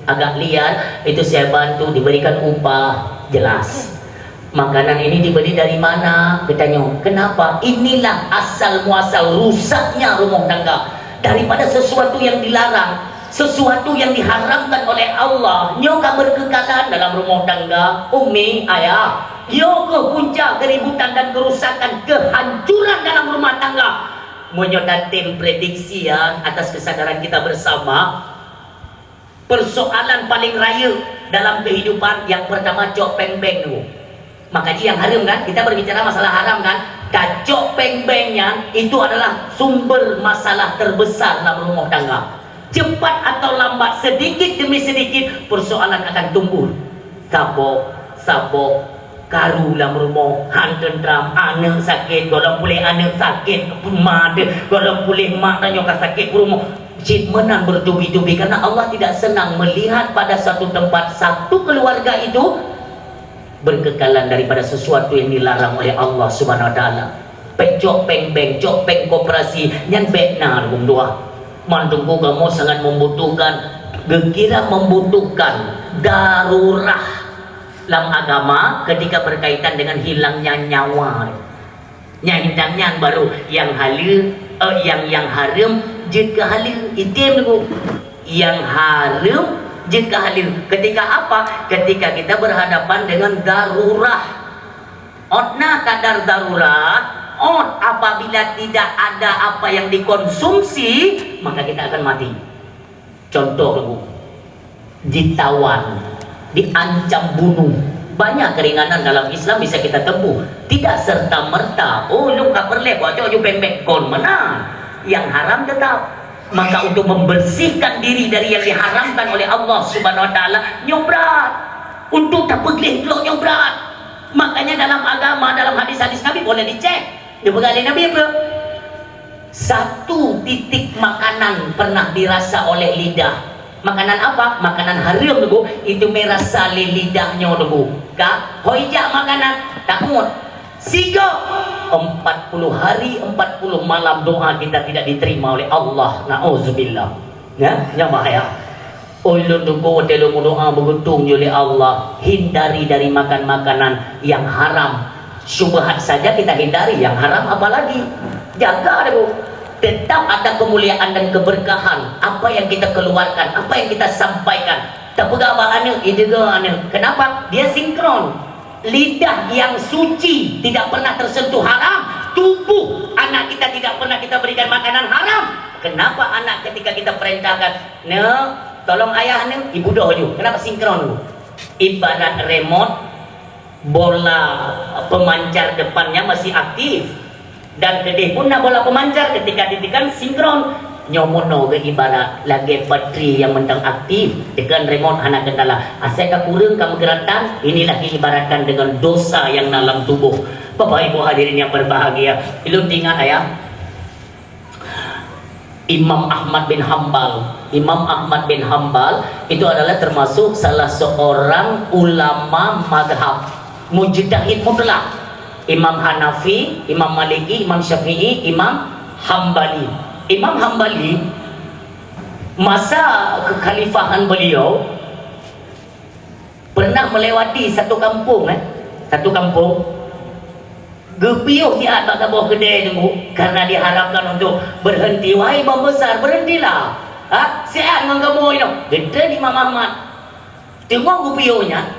agak liar, itu saya bantu diberikan upah, jelas. Makanan ini dibeli dari mana? Geutanyoe. Kenapa? Inilah asal muasal rusaknya rumah tangga. Daripada sesuatu yang dilarang, sesuatu yang diharamkan oleh Allah, nyoe ka berkekalan dalam rumah tangga, umi, ayah. Nyoe keuh punca keributan dan kerusakan, kehancuran dalam rumah tangga. Meunyoe tatem prediksi, ya, atas kesadaran kita bersama, persoalan paling rayeuk dalam kehidupan, yang pertama cok péng bank dulu. Maka jih nyang hareuem kan, kita berbicara masalah haram kan, tacok péng bank nyan itu adalah sumber masalah terbesar dalam rumah tangga. Cepat atau lambat, sedikit demi sedikit, persoalan akan tumbuh. Sabok, sabok, karu lam rumoh, han teuntram, aneuk sakét, gohlom puléh aneuk sakét, mak deuh, gohlom puléh mak tanyoe ka sakét peurumoh. Cit meunan bertubi-tubi, karena Allah tidak senang melihat pada satu tempat, satu keluarga itu berkekalan daripada sesuatu yang dilarang oleh Allah Subhanahu wa Taala. Péng cok péng bank, cok péng koperasi, nyan bék na lôn tuan. Man teungku kamoe sangat membutuhkan, geukira membutuhkan, darurah lam agama ketika berkaitan dengan hilangnya nyawa. Nyang hindang nyan baru nyang haleue, eh, nyang, nyang hareuem jeuet keu haleue. Item teungku. Nyang hareuem jeuet keu haleue. Ketika apa? Ketika kita berhadapan dengan darurah. Ôt na kadar darurah, ôt apabila tidak ada apa yang dikonsumsi, maka kita akan mati. Contoh teungku, ditawan, diancam bunuh. Banyak keringanan dalam Islam bisa kita tempuh. Tidak serta-merta, oh, lôn ka peureulée, buat cok ju péng bank, kon meunan. Yang haram tetap. Maka untuk membersihkan diri dari yang diharamkan oleh Allah Subhanahu wa Taala, nyoe brat. Untuk tapeugleh blok nyoe brat. Makanya dalam agama, dalam hadis-hadis Nabi boleh dicek. Dipeugah lé Nabi apa? Satu titik makanan pernah dirasa oleh lidah. Makanan apa? Makanan hareuem teungku, itu mé rasa lé lidah nyoe teungku. Ka, hôi jak makanan, takut. Sigoe, empat puluh hari, empat puluh malam doa kita tidak diterima oleh Allah. Nauzubillah. Ya, nyan bahaya. Oi lôn teungku, watée lôn meudoa beugeutong lé Allah, hindari dari makan makanan yang haram. Syubhat saja kita hindari, yang haram apalagi. Jaga dulu. Tetap ada kemuliaan dan keberkahan apa yang kita keluarkan, apa yang kita sampaikan. Tapeugah bak aneuk, ideugoe aneuk. Kenapa? Dia sinkron. Lidah yang suci tidak pernah tersentuh haram, tubuh anak kita tidak pernah kita berikan makanan haram. Kenapa anak ketika kita perintahkan, "Neuk, tolong ayah neuk," ibudoh ju. Kenapa sinkron? Ibarat remote, bola pemancar depannya masih aktif. Dan keudeh pun na bola pemancar, ketika ditekan sinkron. Nyoe meunoe geuibarat lagée batri nyang mantong aktif, tekan remote hana kendala. Asai ka kureueng ka meugeuratan, inilah diibaratkan dengan dosa yang na lam tuboh. Bapak Ibu hadirin yang berbahagia, ulôn teuingat ayah, Imam Ahmad bin Hambal. Imam Ahmad bin Hambal itu adalah termasuk salah seorang ulama madhab, mujtahid mutlak. Imam Hanafi, Imam Maliki, Imam Syafi'i, Imam Hambali. Imam Hambali, masa kekhalifahan beliau, pernah melewati satu kampung, eh, satu kampung. Geupiôh siat bak saboh keudè teungku, karena diharapkan untuk berhenti. Wahai imam besar, berhentilah! Ha? Siat ngon kamoe inoe! Geutreun Imam Ahmad. Teungoh geupiôh nyan,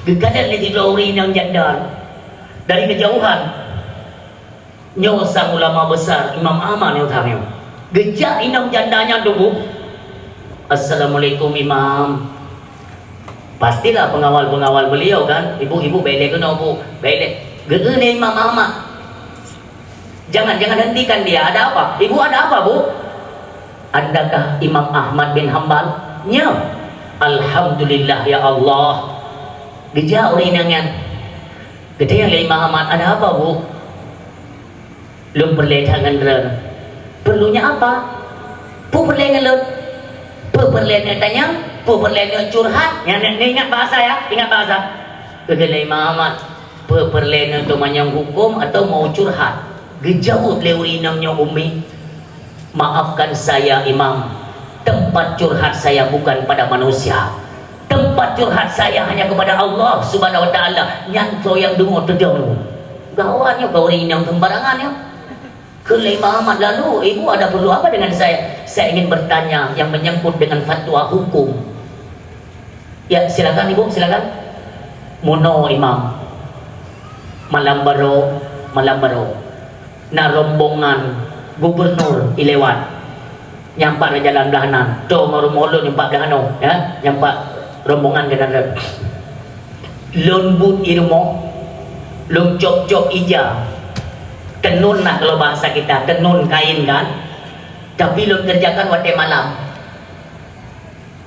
geukalon lé sidroe ureueng inong janda dari kejauhan. Nyoe sang ulama besar, Imam Ahmad nyoe tanyong. Geujak inong janda nyan teungku. "Assalamualaikum, Imam." Pastilah pengawal-pengawal beliau kan, "Ibu, ibu, bèk lé keunoe, Bu, bèk lé." Geukheun lé Imam Ahmad. Jangan, jangan hentikan dia. "Ada apa? Ibu, ada apa, Bu?" "Andakah Imam Ahmad bin Hambal?" "Nyo." "Alhamdulillah, ya Allah." Geujak ureueng inong nyan. Geutanyong lé Imam Ahmad, "Ada apa, Bu?" "Lôn peureulèe that ngon droeneuh." "Perlunya apa?" "Peue peureulèe ngon lôn?" "Peue peureulèe neuk tanyong, peue peureulèe neuk curhat." Nyan, nyan, ingat bahasa ya, ingat bahasa. Geukheun lé Imam Ahmad, "Peue peureulèe neuk teumanyong huköm atawa mau curhat?" Geujaweueb lé ureueng inong nyoe, "Umi, maafkan saya, Imam. Tempat curhat saya bukan pada manusia. Tempat curhat saya hanya kepada Allah Subhanahu wa Taala." Nyan soe nyang deungö teudong. Gawat nyoe, keu ureueng inong sembarangan nyoe. Kheun lé Imam Ahmad, "Lalu, Ibu ada perlu apa dengan saya?" "Saya ingin bertanya yang menyangkut dengan fatwa hukum." "Ya, silakan, Ibu, silakan." "Meunoe, Imam. Malam baroe, malam baroe, na rombongan gubernur ilewat. Nyang pat jalan blah nan, to ngon rumoh lôn nyang pat blah nyoe, ya, nyang pat rombongan jalan lôn. Lôn buet i rumoh, lôn cop-cop ija. Tenun lah kalau bahasa kita, tenun kain kan. Tapi lôn kerjakan watèe malam.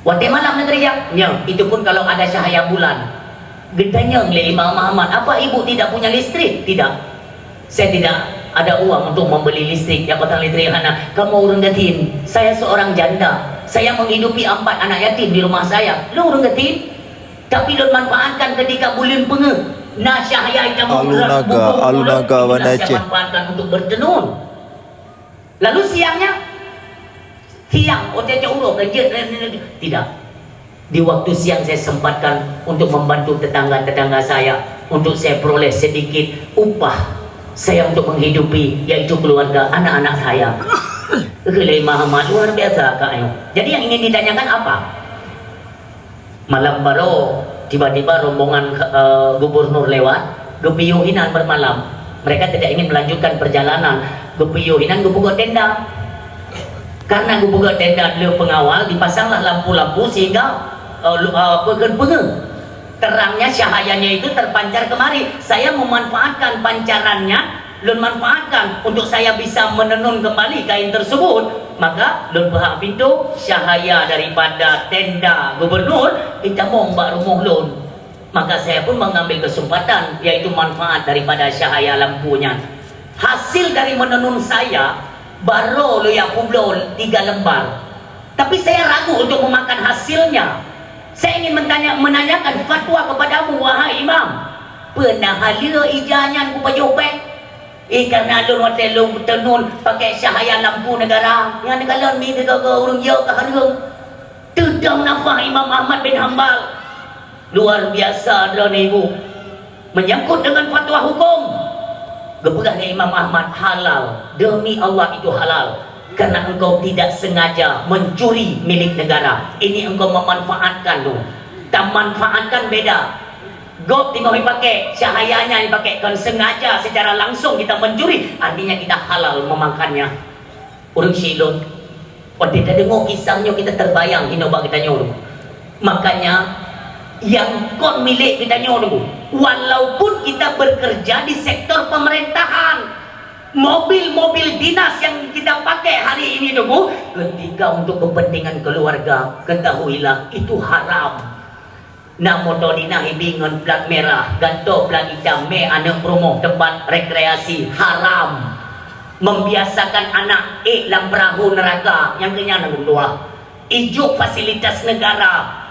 Watèe malam lôn kerja, nyoe, itu pun kalau ada cahaya bulan. Geutanyong lé Imam Ahmad, "Apa ibu tidak punya listrik?" "Tidak. Saya tidak ada uang untuk membeli listrik, ya, pasang listrik hana. Kamoe ureueng yatim. Saya seorang janda. Saya menghidupi empat anak yatim di rumah saya." Lôn ureueng yatim. Tapi lôn manfaatkan ketika buleuen peungeuh. Na cahaya hitam. Alu Naga, Alu Naga, itulah saya manfaatkan untuk bertenun. Lalu siangnya, siang, oh, saya cakap uroe, kan, jeuet, tidak. Di waktu siang saya sempatkan untuk membantu tetangga-tetangga saya, untuk saya peroleh sedikit upah saya untuk menghidupi, yaitu keluarga anak-anak saya. Kheun lé Imam Ahmad, luar biasa, Kak, nyoe. Jadi yang ingin ditanyakan apa? Malam baroe, tiba-tiba rombongan, eh, gubernur lewat, geupiôh inan bermalam. Mereka tidak ingin melanjutkan perjalanan, geupiôh inan geupeugöt tenda. Karena geupeugöt tenda le pengawal, dipasanglah lampu-lampu sehingga, eh, lu-, eh, apa, kheun peungeuh. Terangnya, cahayanya itu terpancar kemari. Saya memanfaatkan pancarannya, lôn manfaatkan untuk saya bisa menenun kembali kain tersebut, maka lôn peuhah pintoe, cahaya daripada tenda gubernur itamong bak rumoh lôn. Maka saya pun mengambil kesempatan, yaitu manfaat daripada cahaya lampu nyan. Hasil dari menenun saya, baroe lôn jak peubloe tiga lembar. Tapi saya ragu untuk memakan hasilnya. Saya ingin mentanya-, menanyakan fatwa kepadamu, wahai Imam. Peue na haleue ija nyan kupajoh bèk? Eh, karena lôn watèe lôn tenun pakè cahaya lampu negara, nyan neukalon mi teuga-ga ureueng jeuet ka hareuem. Teudong nafah Imam Ahmad bin Hambal. Luar biasa droeneuh, Ibu. Menyangkut dengan fatwa hukum, geupeugah lé Imam Ahmad, halal. Demi Allah, itu halal. Karena engkau tidak sengaja mencuri milik negara. Ini engkau memanfaatkan tu. Tamanfaatkan beda. Gob teungoh jipakè, cahayanya jipakè, kon sengaja secara langsung kita mencuri, artinya kita halal memakannya. Ureueng syik lôn, watèe tadeungoe kisah nyoe, kita terbayang inoe bak geutanyoe. Makanya, nyang kon milék geutanyoe, walaupun kita bekerja di sektor pemerintahan, mobil-mobil dinas yang kita pakai hari ini, ketika untuk kepentingan keluarga, ketahuilah itu haram. Na moto dinas ibi ngon plat merah, gantoe plat itam, mé aneuk peurumoh teumpat rekreasi, haram. Membiasakan anak ék lam peurahô neuraka, nyang keu nyan hana geutuah. Ijok fasilitas negara,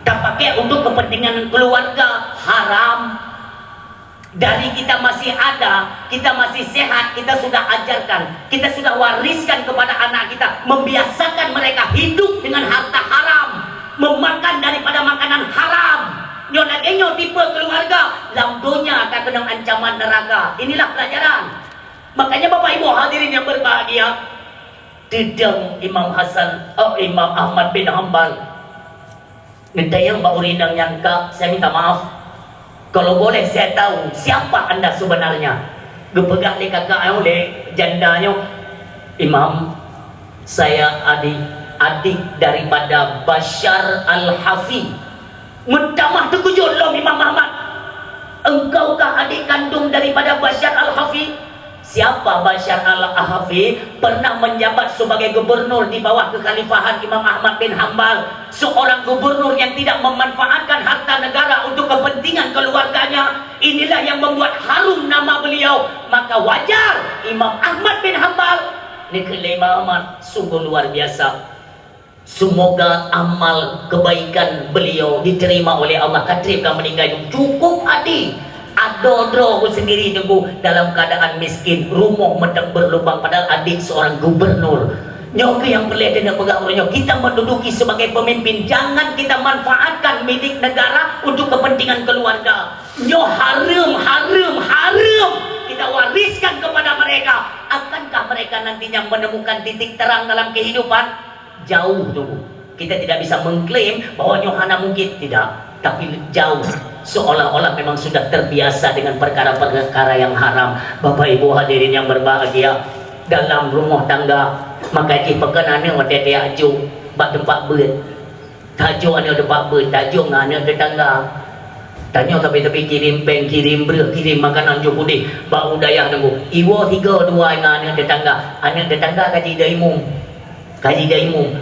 tapakè untuk kepentingan keluarga, haram. Dari kita masih ada, kita masih sehat, kita sudah ajarkan, kita sudah wariskan kepada anak kita, membiasakan mereka hidup dengan harta haram, memakan daripada makanan haram. Nyoe lagèe nyoe tipe keluarga, lam donya ka keunong ancaman neraka. Inilah pelajaran. Makanya Bapak Ibu hadirin yang berbahagia, teudong Imam Hasan, oh, Imam Ahmad bin Hambal. Neutanyong bak ureueng inong nyan, "Kak, saya minta maaf. Kalau boleh saya tahu siapa anda sebenarnya?" Geupeugah lé kakak nyoe, lé janda nyoe, "Imam, saya adik, adik daripada Bashar Al-Hafi." Meutamah teukeujot lom Imam Ahmad. "Engkaukah adik kandung daripada Bashar Al-Hafi?" Siapa Bashar Al-Hafi? Pernah menjabat sebagai gubernur di bawah kekhalifahan Imam Ahmad bin Hambal, seorang gubernur yang tidak memanfaatkan harta negara untuk kepentingan keluarganya. Inilah yang membuat harum nama beliau. Maka wajar Imam Ahmad bin Hambal, neukheun lé Imam Ahmad, sungguh luar biasa. Semoga amal kebaikan beliau diterima oleh Allah. Ka trép ka meuninggai, cukup adik. Adoe droe sendiri, Teungku, dalam keadaan miskin, rumoh meuteuk berlubang, padahal adik seorang gubernur. Nyoe keuh nyang peureulèe tapeugah uroe nyoe, kita menduduki sebagai pemimpin, jangan kita manfaatkan milik negara untuk kepentingan keluarga. Nyoe hareuem, hareuem, hareuem kita wariskan kepada mereka. Akankah mereka nantinya menemukan titik terang dalam kehidupan? Jauh, Teungku. Kita tidak bisa mengklaim bahwa nyoe hana mungkin, tidak. Tapi jauh. Seolah-olah memang sudah terbiasa dengan perkara-perkara yang haram. Bapak Ibu hadirin yang berbahagia, dalam rumah tangga, maka jih pekan aneuk watèe tajak jok bak teumpat beuet. Tajok aneuk teumpat beuet, tajok ngon aneuk tetangga. Tanyoe tapi-tapi kirim péng, kirim breueh, kirim makanan jok udeh bak u dayah teungku. Iwoe sigoe dua ngon aneuk tetangga. Aneuk tetangga ka jidayumum. Ka jidayumum,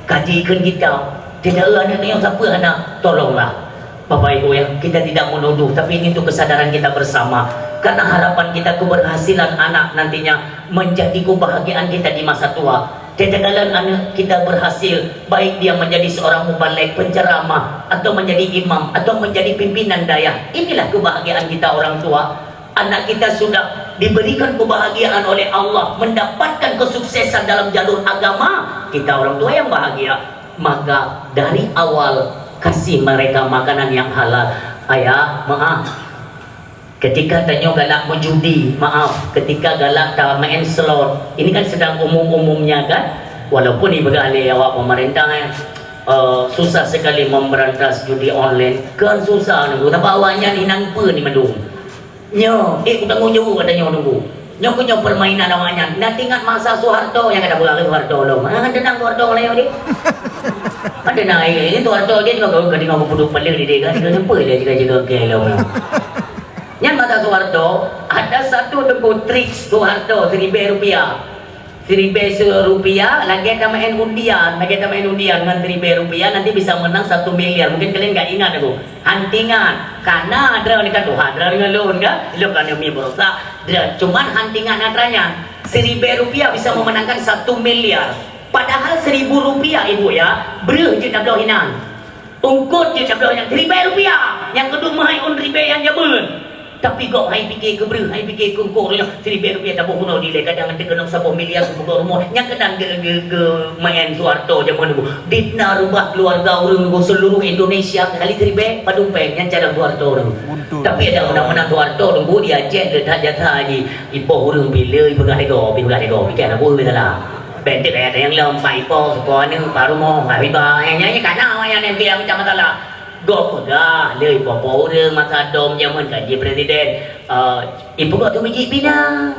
ka jikheun kitab. Tidak ada yang siapa hana. Tolonglah, Bapak Ibu ya, kita tidak menuduh, tapi ini untuk kesadaran kita bersama. Karena harapan kita keberhasilan anak nantinya menjadi kebahagiaan kita di masa tua. Tetapi kalau anak kita berhasil, baik dia menjadi seorang mubalig, penceramah, atau menjadi imam, atau menjadi pimpinan dayah, inilah kebahagiaan kita orang tua. Anak kita sudah diberikan kebahagiaan oleh Allah, mendapatkan kesuksesan dalam jalur agama, kita orang tua yang bahagia. Maka dari awal kasih mereka makanan yang halal. Ayah, maaf. Ketika tanyoe galak meujudi, maaf. Ketika galak ta main slot, ini kan sedang umum-umumnya kan? Walaupun ibadah lé awak pemerintah, eh, eh, susah sekali memberantas judi online. Kan susah nunggu, tapi awaknyan inang pun ni mandum. Nyoe, eh, kutanggung jaweueb ata nyoe teungku. Nyoe keuh nyoe permainan awaknyan. Na teuingat masa Soeharto nyang ka tapeugah lé Soeharto lom. Ah, kan teunang Soeharto ngon layoe jih. Kan teunang, eh, eh, Soeharto jih nyoe ka, ka deungoe geupeudong paleue di deh kan. Ka sampai lé jeuga-jeuga keu lom. Nyan masa Soeharto, ada satu teungku trik Soeharto siribèe rupiah. Siribèe rupiah lagèe tamaén undian, lagèe tamaén undian ngon siribèe rupiah nanti bisa menang satu miliar. Mungkin kalian nggak ingat aku. Han teuingat, kana droeneuh ka tuha droeneuh ngon lôn ka, lôn ka neumi beurasa, droe, cuman han teuingat atra nyan. Siribèe rupiah bisa memenangkan satu miliar. Padahal seribu rupiah, Ibu ya, breueh jeuet tabloe inan. Eungkôt jeuet tabloe nyan siribèe rupiah, nyang keudua meuhai ôn ribèe nyang jameun. Tapi gob hai pike keu breueh, hai pike keu eungkôt nyoe, siribèe rupiah taboh bunoe dilèe, kadang teukeunong saboh miliar keu peugöt rumoh. Nyang keunan geu-, geu-, geumaén Soeharto jameun nyoe. Di na rubah keuluwarga ureueng nyoe seuluruh Indonesia kali siribèe padum péng nyang cadang Soeharto nyoe. Tapi ada undang-undang Soeharto nyoe di Aceh le that jasa jih. Ipoh ureueng pi le, ipeugah lé gob, ipeugah lé gob, pike hana peue salah. Bèk teuk kaya nyang lom, pat ipoh, seukolah aneuk, pat rumoh, pat riba, nyang nyan kana awaknyan nyang bilang macam masalah. Gob peugah lé ipoh-poh ureueng masa dom jameun ka jeuet presiden, eh, ipeugah tu meujieb pina.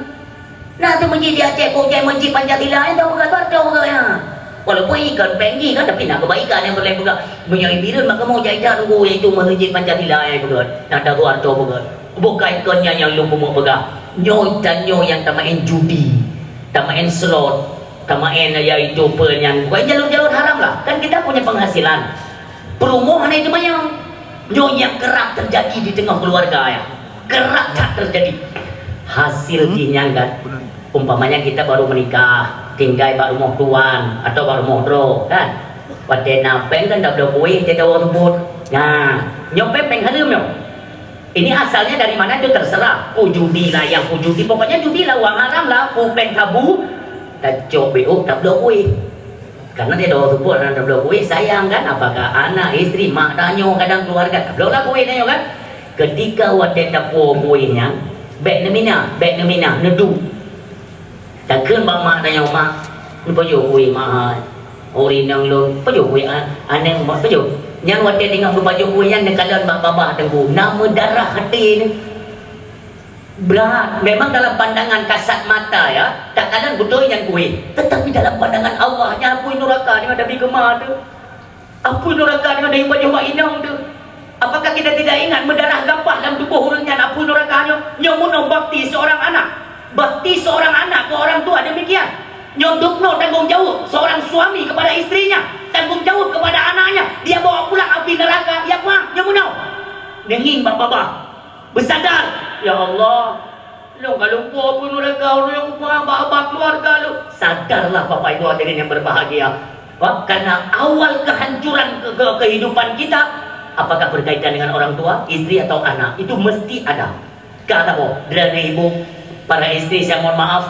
Na tu meujieb di Aceh, kok jai meujieb Pancasila, eh, tu peugah tu, tu peugah nyan. Walaupun ikon péng jih kan, tapi na keubaikan nyang peureulèe peugah. Meunyoe i Bireuen maka mau jai that nunggu, yaitu meujieb Pancasila nyang peugah. Na tu Soeharto peugah. Bukai kon nyan nyang lôn peumeupeugah. Nyoe tanyoe nyang tamaén judi, tamaén slot, tamaén yaitu peue nyan, bukan jalur-jalur haram lah. Kan kita punya penghasilan. Peurumoh hana teumanyong. Nyoe nyang kerap terjadi di teungoh keuluwarga nyan. Kerap that terjadi. Hasil jih nyan kan. Umpamanya kita baru menikah, tinggai bak rumoh tuan atau bak rumoh droe kan. Watèe na péng kan tabloe kueh, teudawa teubot. Nah, nyoe péng, péng hareuem nyoe. Ini asalnya dari mana itu terserah. Ku judi lah, nyang ku judi. Pokoknya judi lah, wang haram lah. Ku péng sabu, tacok B O, tabloe kueh. Karena dia tahu tu pun, tabloe kueh, sayang kan? Apakah anak, isteri, mak tanyoe, kadang keluarga, tabloe lah kueh tanyoe kan? Ketika watèe tapuwoe kueh nyan, bèk neumina, bèk neumina, neuduek. Takheun bak mak tanyoe, "Mak, neupajoh kueh mak hai? Ureueng inong lôn, pajoh kueh a-, aneuk mak, pajoh." Nyan watèe teungoh geupajoh kueh nyan, neukalon bak babah teungku, na meudarah até nyan. Brat, memang dalam pandangan kasat mata ya, takalon beutôi nyan kueh. Tetapi dalam pandangan Allah, nyan apui nuraka nyoe Nabi Gema tu. Apui nuraka nyoe dari pajoh bak inong tu. Apakah kita tidak ingat meudarah gapah dalam tuboh ureueng nyan apui nuraka nyoe? Nyoe meunoe bakti seorang anak. Bakti seorang anak ke orang tua demikian. Nyoe dubnoe tanggung jawab seorang suami kepada istrinya, tanggung jawab kepada anaknya. Dia bawa pulang api neraka, ya, Mak, nyoe meunoe. Deungieng bak babah. Beusadar, "Ya Allah, lôn ka lumpoe apui nuraka, lôn lumpah bak-bak keluarga lôn." Sadarlah Bapak Ibu hadirin yang berbahagia. Karena awal kehancuran ke, ke, kehidupan kita, apakah berkaitan dengan orang tua, istri atau anak? Itu mesti ada. Ka saboh, droeneuh ibu, para istri, saya mohon maaf,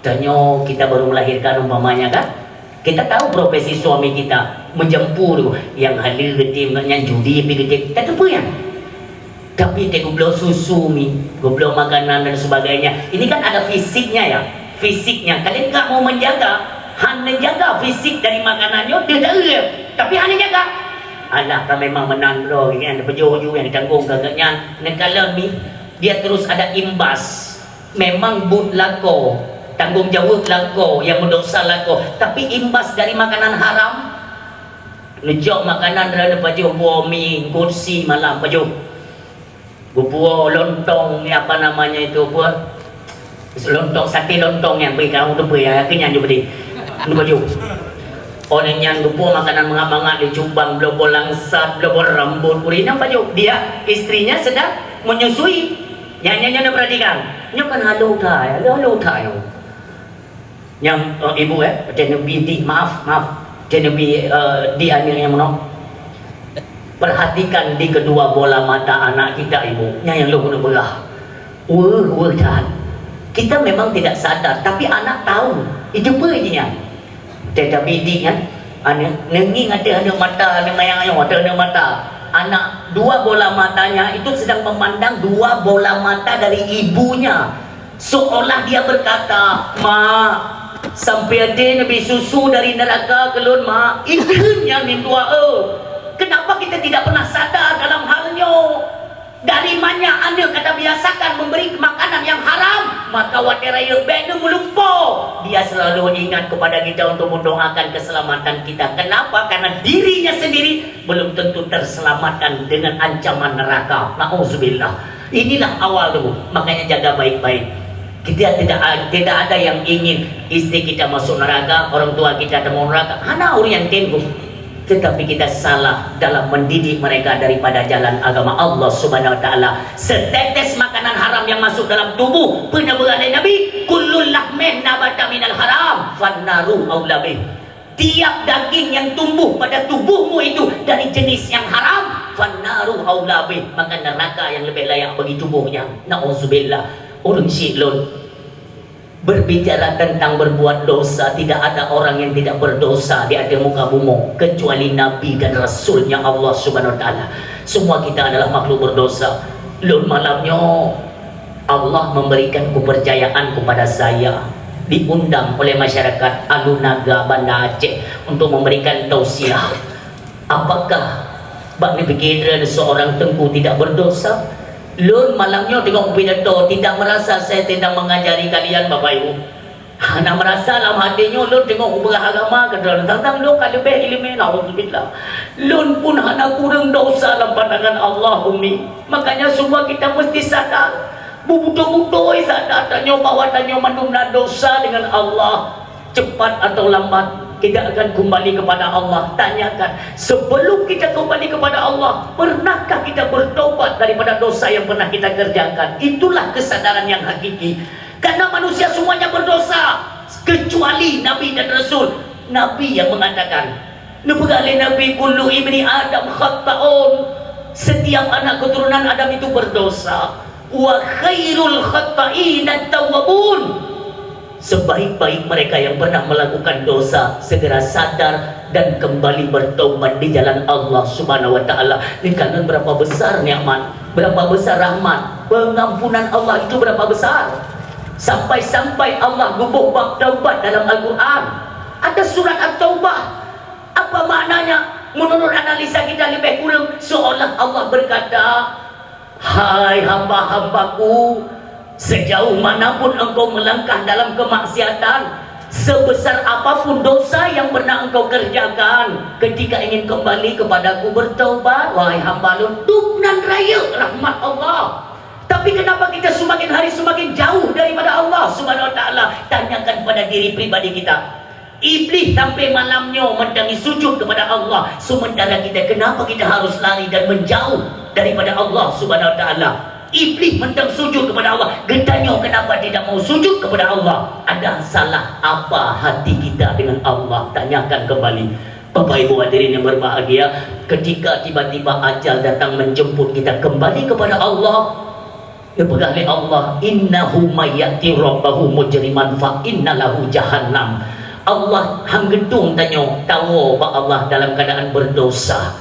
tanyoe kita baru melahirkan umpamanya kan, kita tahu profesi suami kita, meujampu tu, nyang haleue geutem, nyan judi pih geutem, tateupeue nyan. Tapi teuh geubloe susu mi, geubloe makanan dan sebagainya. Ini kan ada fisiknya ya, fisiknya. Kalian nggak mau menjaga, han neujaga fisik dari makanan nyoe, dia dah, tapi han neujaga. Alah ka memang meunan droe, nyang neupajoh ju nyang tanggong keu geuhnyan. Neukalon mi, dia terus ada imbas. Memang buet lakoe, tanggong jaweueb lakoe, nyang meudosa lakoe, tapi imbas dari makanan haram. Neucok makanan droe neupajoh buah mi, kursi malam pajoh. Geupuwoe lontong, apa namanya itu, apa? Lontong, sate lontong nyang bri kamoe teupeu, ya, keu nyan ju bri. Nyoe baju. Oh, nyan geupuwoe makanan mangat-mangat, di cubang, bloe-bloe langsat, bloe-bloe rambut, ureueng nyan baju. Dia, istrinya sedang menyusui. Nyan, nyan, nyan, perhatikan. Nyoe kan halo that, halo, halo that nyoe. Nyang, eh, ibu, eh, watèe neubi di, maaf, maaf. Watèe neubi, eh, di aneuk nyang meunoe. Perhatikan di kedua bola mata anak kita, ibu. Nyan nyang lôn keuneuk peugah. Weueh, weueh that. Kita memang tidak sadar, tapi anak tahu. Itu pun nyan. Watèe tabi di nyan, aneuk, neungieng ateueh aneuk mata, aneuk manyang nyoe, ateueh aneuk mata. Anak, dua bola matanya itu sedang memandang dua bola mata dari ibunya. Seolah dia berkata, "Mak, sampai até neubi susu dari neraka keu lôn, Mak." Ikheun nyan meutuah, eh. Kenapa kita tidak pernah sadar dalam hal nyoe? Dari manyak aneuk ka tabiasakan memberi makanan yang haram, maka watèe rayeuk bèk neumeulumpoe. Dia selalu ingat kepada kita untuk mendoakan keselamatan kita. Kenapa? Karena dirinya sendiri belum tentu terselamatkan dengan ancaman neraka. Nauzubillah. Inilah awal dulu, makanya jaga baik-baik. Kita tidak, tidak ada yang ingin istri kita masuk neraka, orang tua kita masuk neraka. Hana ureueng nyang tem. Tetapi kita salah dalam mendidik mereka daripada jalan agama Allah Subhanahu wa Taala. Setetes makanan haram yang masuk dalam tubuh, peue neupeugah lé Nabi, "Kullu lahmin nabata minal haram, fannaru aula bih." Tiap daging yang tumbuh pada tubuhmu itu dari jenis yang haram, fannaru aula bih, maka neraka yang lebih layak bagi tubuhnya. Nauzubillah. Ureueng syik lôn, berbicara tentang berbuat dosa, tidak ada orang yang tidak berdosa di atas muka bumi kecuali Nabi dan Rasulnya Allah Subhanahu wa Taala. Semua kita adalah makhluk berdosa. Lôn malam nyoe Allah memberikan kepercayaan kepada saya, diundang oleh masyarakat Alu Naga Banda Aceh untuk memberikan tausiah. Apakah bak neupike droe seorang teungku tidak berdosa? Lôn malam nyoe teungoh pidato, tidak merasa saya sedang mengajari kalian, Bapak Ibu. Hana merasa lam hati nyoe lôn teungoh kupeugah agama keu droe, tang-tang lôn ka leubeh ileumèe, naudzubillah. Lôn pun hana kureueng dosa lam pandangan Allah, Umi. Makanya semua kita mesti sadar. Beutôi-beutôi sadar tanyoe bahwa tanyoe mandum na dosa dengan Allah. Cepat atau lambat, kita akan kembali kepada Allah. Tanyakan, sebelum kita kembali kepada Allah, pernahkah kita bertobat daripada dosa yang pernah kita kerjakan? Itulah kesadaran yang hakiki. Karena manusia semuanya berdosa, kecuali Nabi dan Rasul. Nabi yang mengatakan, neupeugah lé Nabi, "Kullu ibni Adam khatta'un." Setiap anak keturunan Adam itu berdosa. "Wa khairul khatta'ina tawwabun." Sebaik-baik mereka yang pernah melakukan dosa segera sadar dan kembali bertobat di jalan Allah Subhanahu wa Taala. Neukalon berapa besar nikmat, berapa besar rahmat, pengampunan Allah itu berapa besar. Sampai-sampai Allah geuboh bab taubat dalam Al-Quran. Ada surat At-Taubah. Apa maknanya? Menurut analisa kita lebih kurang seolah Allah berkata, "Hai hamba-hambaku, sejauh manapun engkau melangkah dalam kemaksiatan, sebesar apapun dosa yang pernah engkau kerjakan, ketika ingin kembali kepadaku bertobat, wahai hamba lôn, dum nan rayeuk rahmat Allah." Tapi kenapa kita semakin hari semakin jauh daripada Allah Subhanahu wa Taala? Tanyakan pada diri pribadi kita. Iblih sampai malam nyoe mantong sujud kepada Allah, sementara kita, kenapa kita harus lari dan menjauh daripada Allah Subhanahu wa Taala? Iblih mantong sujud kepada Allah, geutanyoe kenapa tidak mau sujud kepada Allah? Ada salah apa hati kita dengan Allah? Tanyakan kembali. Bapak Ibu hadirin yang berbahagia, ketika tiba-tiba ajal datang menjemput kita kembali kepada Allah, neupeugah lé Allah, "Innahu may ya'ti rabbahu mujriman fa inna lahu jahannam." Allah han geutueng tanyoe tawoe bak Allah dalam keadaan berdosa.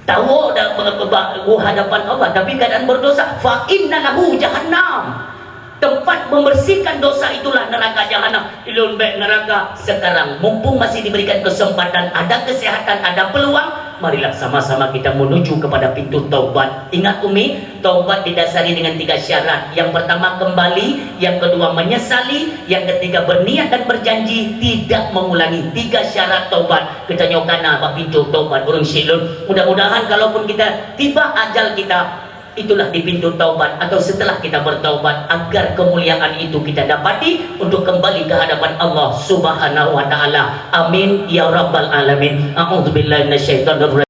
Tawoe dan bak, bak, bak hadapan Allah, tapi keadaan berdosa. "Fa inna lahu jahannam." Tempat membersihkan dosa itulah neraka jahanam. Ilôn bèk neraka sekarang. Mumpung masih diberikan kesempatan, ada kesehatan, ada peluang, Marilah sama-sama kita menuju kepada pintu taubat. Ingat, Umi, taubat didasari dengan tiga syarat. Yang pertama, kembali. Yang kedua, menyesali. Yang ketiga, berniat dan berjanji tidak mengulangi. Tiga syarat taubat. Kita nyoe kana bak pintu taubat, ureuëng syiek lôn. Mudah-mudahan kalaupun kita tiba ajal kita, itulah di pintu taubat atau setelah kita bertaubat, agar kemuliaan itu kita dapati untuk kembali ke hadapan Allah Subhanahu wa Ta'ala. Amin ya Rabbal Alamin. A'udzubillahi minasyaitonir